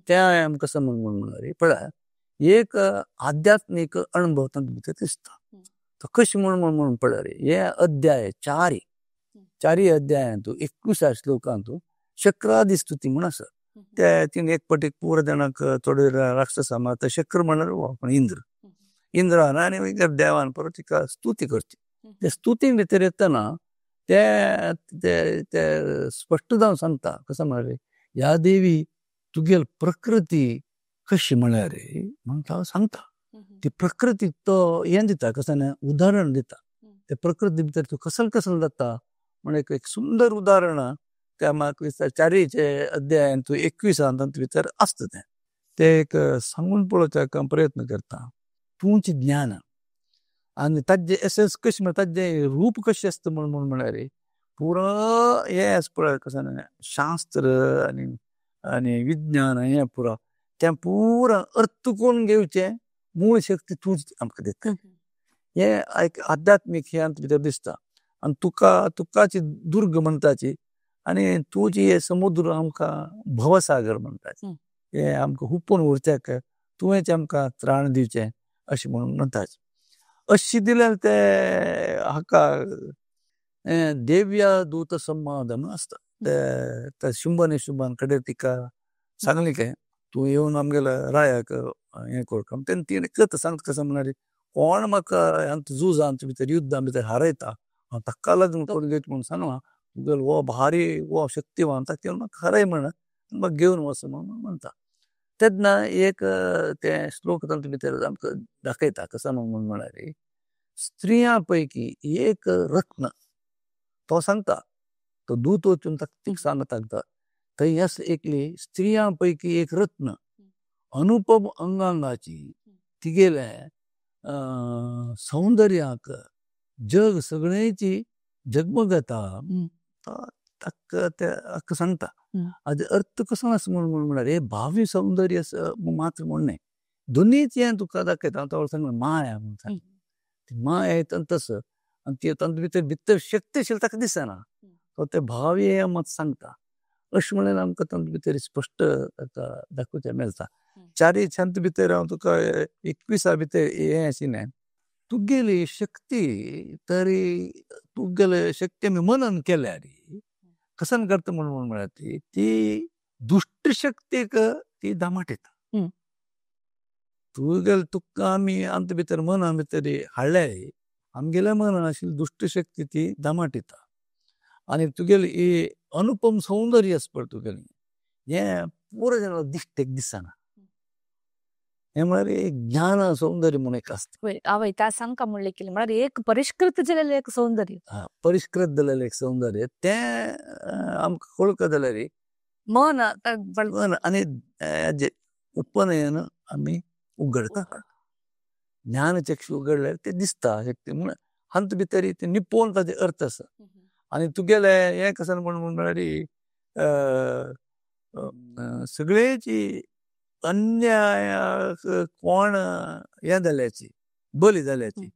ते आयाम कसो म्हूण म्हणल्यार पळय एक आध्यात्मीक अणभव तातूंत भितर दिसता. तो कशें म्हूण म्हणून पळय हे अध्याय चारी चारी अध्यायांतू 21 श्लोकांतू शक्रादी स्तुती म्हूण आसा. ते तिणें एक पटी पुरो जाणांक थोडे राक्षसां मारता. शक्र म्हणल्यार इंद्र, इंद्रान आनी देवान परत तिका स्तुती करची. ते स्तुती भितर येतना ते ते स्पश्ट जावन सांगता कसो म्हळ्यार ह्या देवी तुगेल प्रकृती कशी म्हळ्यार म्हणटा सांगता. ती प्रकृती तो हें दिता कसं न्हय उदाहरण दिता. ते प्रकृती भितर तूं कसल कसल जाता म्हण एक सुंदर उदाहरण त्या म्हाका चारीचे अध्यायान तूं 21 तातूंत भितर आसता. तें तें एक सांगून पळोवपाक हांव प्रयत्न करता. तूंच ज्ञान आनी ताजें एसन्स कशें म्हळ्यार ताजें रूप कशें आसता म्हूण म्हळ्यार पुरो हें आसा पळय कसं न्हय शास्त्र आनी आनी विज्ञान हें पुरो तें पुरो अर्थ करून घेवचें मूळ शक्ती तूंच आमकां दिता. हें एक आध्यात्मीक हें आमकां भितर दिसता. आनी तुका तुकाची दुर्ग म्हणटाची आनी तुजी हे समुद्र आमकां भवसागर म्हणटाची, हें आमकां हुपून उरच्याक तुवेंच आमकां त्राण दिवचें अशें म्हणून म्हणटाची. अशी दिल्यार ते हाका देव्या दूत संवाद म्हणून आसता. ते शुंभ शुंभान कडेन तिका सांगली काय तूं येवन आमगेल्या रायाक हें कर. तेन्ना तिणें कथा सांगता कसो म्हळ्यार कोण म्हाका हांत झुजांत भितर युद्धां भितर हारयता हांव ताका लग्न करून घेत म्हणून सांगलां, तुगेलो हो भारी हो शक्तिवान ताका येवन म्हाका हारय म्हण म्हाका घेवन वच म्हणून म्हणटा. तेन्ना एक ते श्लोक तातूंत भितर आमकां दाखयता कसो म्हणून म्हळ्यार स्त्रियां पैकी एक रत्न तो सांगता. तो दूत वचून ताका सांगता थंय आसा एकली स्त्रियां पैकी एक रत्न अनुपम अंगांगाची तिगेलें सौंदर्याक जग सगळ्यांची जगमगता ताका ते सांगता. हाजो अर्थ कसो आसा म्हूण म्हळ्यार हे भावी सौंदर्य मात्र म्हूण न्हय, दोनीच हें तुका दाखयता. हांव तो सांगलें माया म्हूण सांगता, ती माया तसो आनी ती तातूंत भितर भितर शक्ती आशिल्ली ताका दिसना, तो ते भावी हें मात सांगता. अशें म्हणल्यार आमकां तातूंत भितर स्पश्ट ताका दाखोवचें मेळटा. चारी छंत भितर हांव तुका 21 भितर हें आशिल्लें तुगेली शक्ती तरी तुगेले शक्ती आमी मनन केल्यार कसन करता म्हणून म्हळ्यार ती ती दुश्ट शक्तीक ती दामाटयता. तुगेले तुका आमी आमचे भितर मना भितर हाडल्यार आमगेल्या मनान आशिल्ली दुश्ट शक्ती ती दामाटयता. आनी तुगेली ही अनुपम सौंदर्य आसा पळय तुगेलें हें पुरो जाणां दिश्टेक दिसना. हें म्हळ्यार एक ज्ञान सौंदर्य म्हणून एक आसता.
आवय त्या सांगका म्हणलें कितें म्हळ्यार एक परिष्कृत जालेलें एक सौंदर्य,
परिष्कृत जालेलें एक सौंदर्य तें आमकां कळका जाल्यार
मन
मन आनी उपनयन आमी उगडता, ज्ञानचक्षु उगडल्यार तें दिसता शक्ती म्हूण हातूंत भितर तें निपोवन ताजें अर्थ आसा. आनी तुगेलें हें कशें म्हूण म्हळ्यार सगळ्याची अन्यायाक कोण हें जाल्याची बली जाल्याची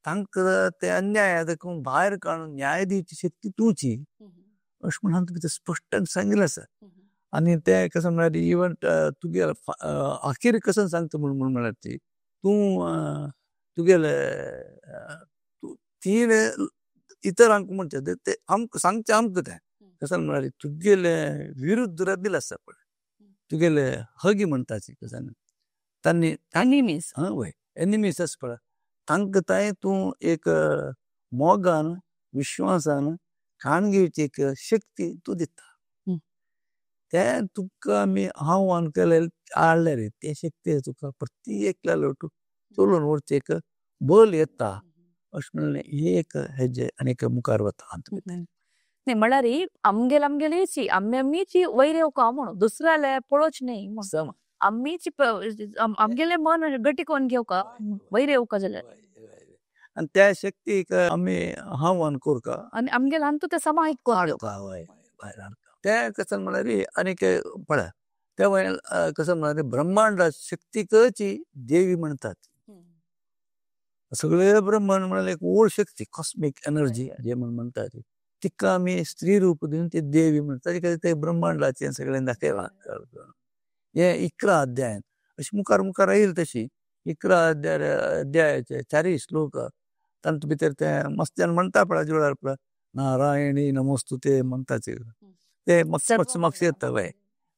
तांकां ते अन्याय देखून भायर काडून न्याय दिवची शक्ती तुची अशें म्हूण हातूंत भितर स्पश्ट सांगिल्लें आसा. आनी तें कशें म्हळ्यार इवन तुगेले आखीर कशें सांगता म्हूण म्हळ्यार ती तूं तुगेले तीन इतरांक म्हणचे ते आमकां सांगचें आमकां तें कशें म्हळ्यार तुगेले विरुद्ध रबील आसा पळय तुगेले हगी म्हणटाची कशें तांणी
एनिमीज,
हय वय एनिमीज आसा पळय तांकां तांय तूं एक मोगान विश्वासान काण घेवची एक शक्ती तूं दिता. तें तुका आमी आव्हान केलें हाडलें रे तें शक्ती तुका प्रत्येक एकल्या लोटू चलोवन व्हरचें एक बल येता अशें म्हणलें एक हेजें आनी एक मुखार वता.
न्ही म्हळ्यार आमगेल आमगेलीची आमी आमीची वयर येवका म्हणून दुसऱ्याले पळोवच न्ही, आमीची आमगेले मन गटी कोण घेवका वयर येवका जाल्यार
आनी त्या शक्तीक आमी आव्हान करका
आनी आमगेले अंतू ते समाहीत
करका भायर हाडका. ते कसं म्हळ्यार आनीक पळय त्या वयर कसं म्हळ्यार ब्रह्मांड शक्तीकची देवी म्हणतात. सगळे ब्रह्मांड म्हळ्यार एक ओळ शक्ती, कॉस्मिक एनर्जी जे म्हण म्हणतात तिका आमी स्त्री रूप दिवन ती देवी म्हणतात. ताजे खातीर ते ब्रह्मांडाचे सगळें दाखयलां. हे 11 अध्यायान अशें मुखार मुखार येयल तशी 11 अध्यायाचे 4 श्लोक तांत भितर ते मस्त्यान म्हणटा पळय जुळार पळय नारायणी नमोस्तुते म्हणटा ते मक्ष मक्ष येता वय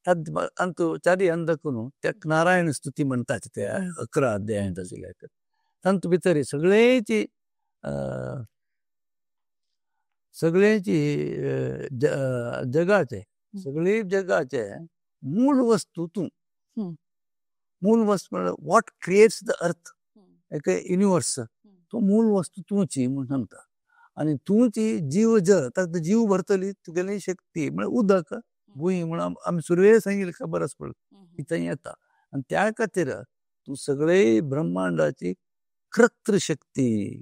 अंतू 4 अंदकून त्या नारायण स्तुती म्हणटाचे ते 11 अध्यायांत आशिल्ले. तांत भितर सगळेची सगळ्यांची जगाचे सगळे जगाचे मूळ वस्तू तूं. मूळ वस्तू म्हळ्यार what creates the earth, एक युनिवर्स, तो मूळ वस्तू तूंची म्हूण सांगता. आनी तूंची जीव जळ ताका जीव भरतली तुगेली शक्ती म्हळ्यार उदक भूंय म्हणून आमी सुरवेक सांगिल्ली खबर आसा पळय ती थंय येता. आनी त्या खातीर तूं सगळे ब्रह्मांडाची कर्तृ शक्ती,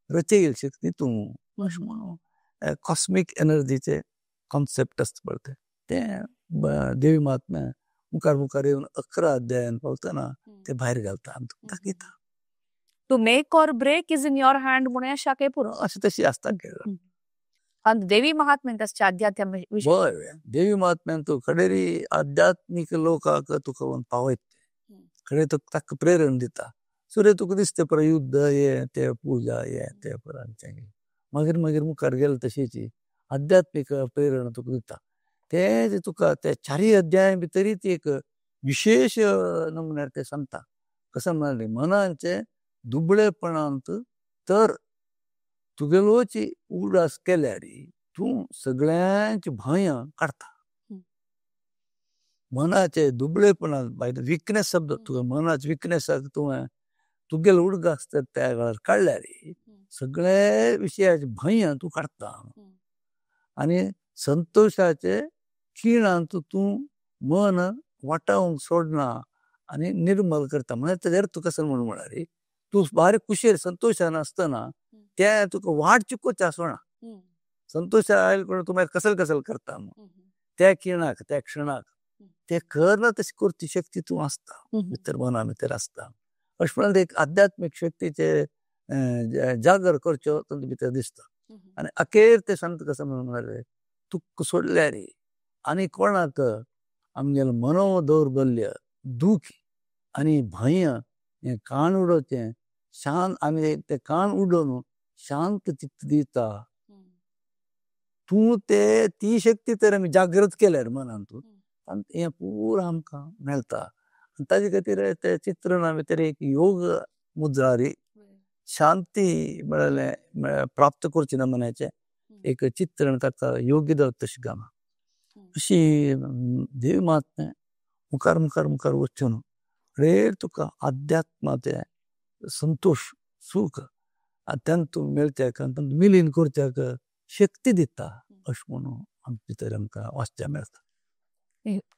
रचयल शक्ती तूं अशें म्हणून कॉस्मिक एनर्जीचे कॉन्सेप्ट आसता पळय तें देवी महात्म्या मुखार मुखार येवन 11 अध्यायान पावतना ते भायर घालता आनी तुका दाखयता.
To make or break is in your hand म्हणून शाके पुरो
अशें तशी आसता.
आनी देवी महात्म्यान तसचें आध्यात्म
हय, देवी महात्म्यान तूं कडेरी आध्यात्मीक लोकांक तुका पावयता, कडेन तुका ताका प्रेरण दिता. सुर्य तुका दिसता पळय युद्ध हें तें पुजा हें तें पळय मागीर मागीर मुखार गेले तशीची आध्यात्मीक प्रेरणा तुका दिता. तें तुका ते 4 अध्याय भितरी ती एक विशेश नमुन्यार ते सांगता. कसं म्हळ्यार मनाचे दुबळेपणांत तर तुगेलोची उगडास केल्यार तूं सगळ्यांची भंय काडटा. मनाचे दुबळेपणांत बाय विकनेस शब्द तुका मनाचे विकनेसाक तुवें तुगेलो उडगास तर त्या वेळार काडल्यार सगळे विशयाचे भंय तूं काडटा. आनी संतोशाचे खिणांत तूं मन वाटावंक सोडना आनी निर्मल करता. म्हळ्यार तेजेर तुका कसं म्हणून म्हळ्यार तूं बारीक कुशेर संतोशान आसतना ते तुका वाट चुकोवचें आसना. संतोश आयल कोण तूं मागीर कसल कसल करता त्या खिणाक त्या क्षणाक ते करना तशी करची शक्ती तूं आसता भितर मना भितर आसता. अशें म्हणल्यार एक आध्यात्मीक शक्तीचे जागर करच्यो तातूंत भितर दिसता. आनी अखेर ते सांगता कसं म्हणून म्हळ्यार तुका सोडल्यार आनी कोणाक आमगेलें मनोदौर्बल्य दुख आनी भंय हें काण उडोवचें शांत आनी ते काण उडोवन शांत चित्त दिता तूं ते ती शक्ती तर आमी जागृत केल्यार मनान तूं आनी हें पुरो आमकां मेळटा. आनी ताजे खातीर ते चित्रणा भितर एक योग मुद्रारी शांती म्हळ्यार प्राप्त करची ना मनाचें एक चित्रण ताका योग्य जाता तशें गामा. अशी देवी महात्म्या मुखार मुखार मुखार वचून रेर तुका आध्यात्माचें संतोश सुख तांतूं मेळच्याक आनी तांतूं मिलीन करच्याक शक्ती दिता अशें म्हणून आमचे भितर आमकां वाचच्या मेळटा.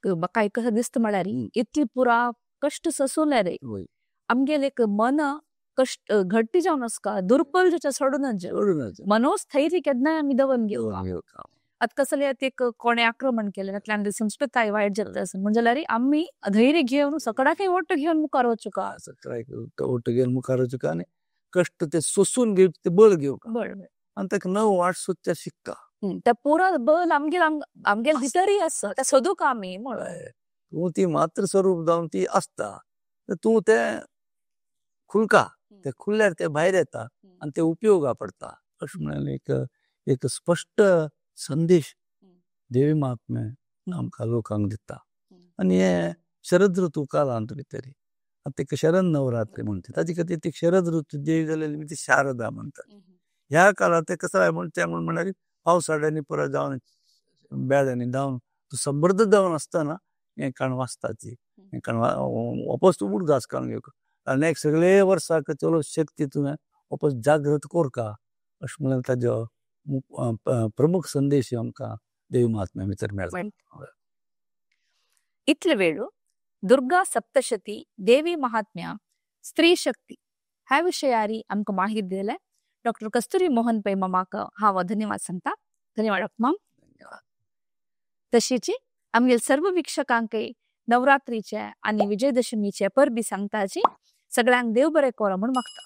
म्हाका एक कशें दिसता म्हळ्यार इतली पुरा कश्ट सोंसल्यार आमगेलें एक मन कश्ट घट्ट जावन आसता, दुर्बल जाच्या सोडूनच मनोस्थैर्य केन्नाय आमी दवरून घेवका. आतां कसलें एक कोणें आक्रमण केलें तातूंतल्यान संस्कृताय वायट जाता आसा म्हण जाल्यार आमी धैर्य घेवन सकडाकय ओट्ट घेवन मुखार वचूका.
सकडाक ओट्ट घेवन मुखार वचूका आनी कश्ट ते सोंसून घेवचे ते बळ घेवका
बळ
आनी ताका नव वाट सोदच्या शिकता.
ते पुरो बळ आमगेल आमगेल भितरय आसा ते सोदूका आमी म्हणून.
तूं ती मात्र स्वरूप जावन ती आसता तूं तें खुलका, ते खुल्ल्यार ते भायर येता आनी ते उपयोगा पडटा. अशें म्हळ्यार एक एक स्पश्ट संदेश देवी महात्म्या आमकां लोकांक दिता. आनी हे शरद ऋतू कालांत भितर आतां ताका शरद नवरात्री म्हणटा ताजे खातीर ती शरद ऋतू देवी जालेली ती शारदा म्हणटात. ह्या काळांत ते कसो म्हणचे म्हूण म्हणल्यार पावसाळ्यांनी पुरो जावन बेळ्यांनी जावन तूं समृद्ध जावन आसतना हें काण वाचताची हें काण वापस तूं उडगास काडून घेवका आनी एक सगळे वर्साक चलो शक्ती तुवें वापस जागृत करका अशें म्हणल्यार ताजो प्रमुख संदेश आमकां देवी महात्म्या भितर मेळटा.
इतले वेळ दुर्गा सप्तशती, देवी महात्म्या, स्त्री शक्ती ह्या विशयारी आमकां माहिती दिले डॉक्टर कस्तुरी मोहन पै मामाक हांव धन्यवाद सांगता. धन्यवाद डॉक्टर माम.
धन्यवाद.
तशीच आमगे सर्व वीक्षकांकय नवरात्रीचे आनी विजयदशमीचे परबी सांगताची सगळ्यांक देव बरें करो म्हूण मागता.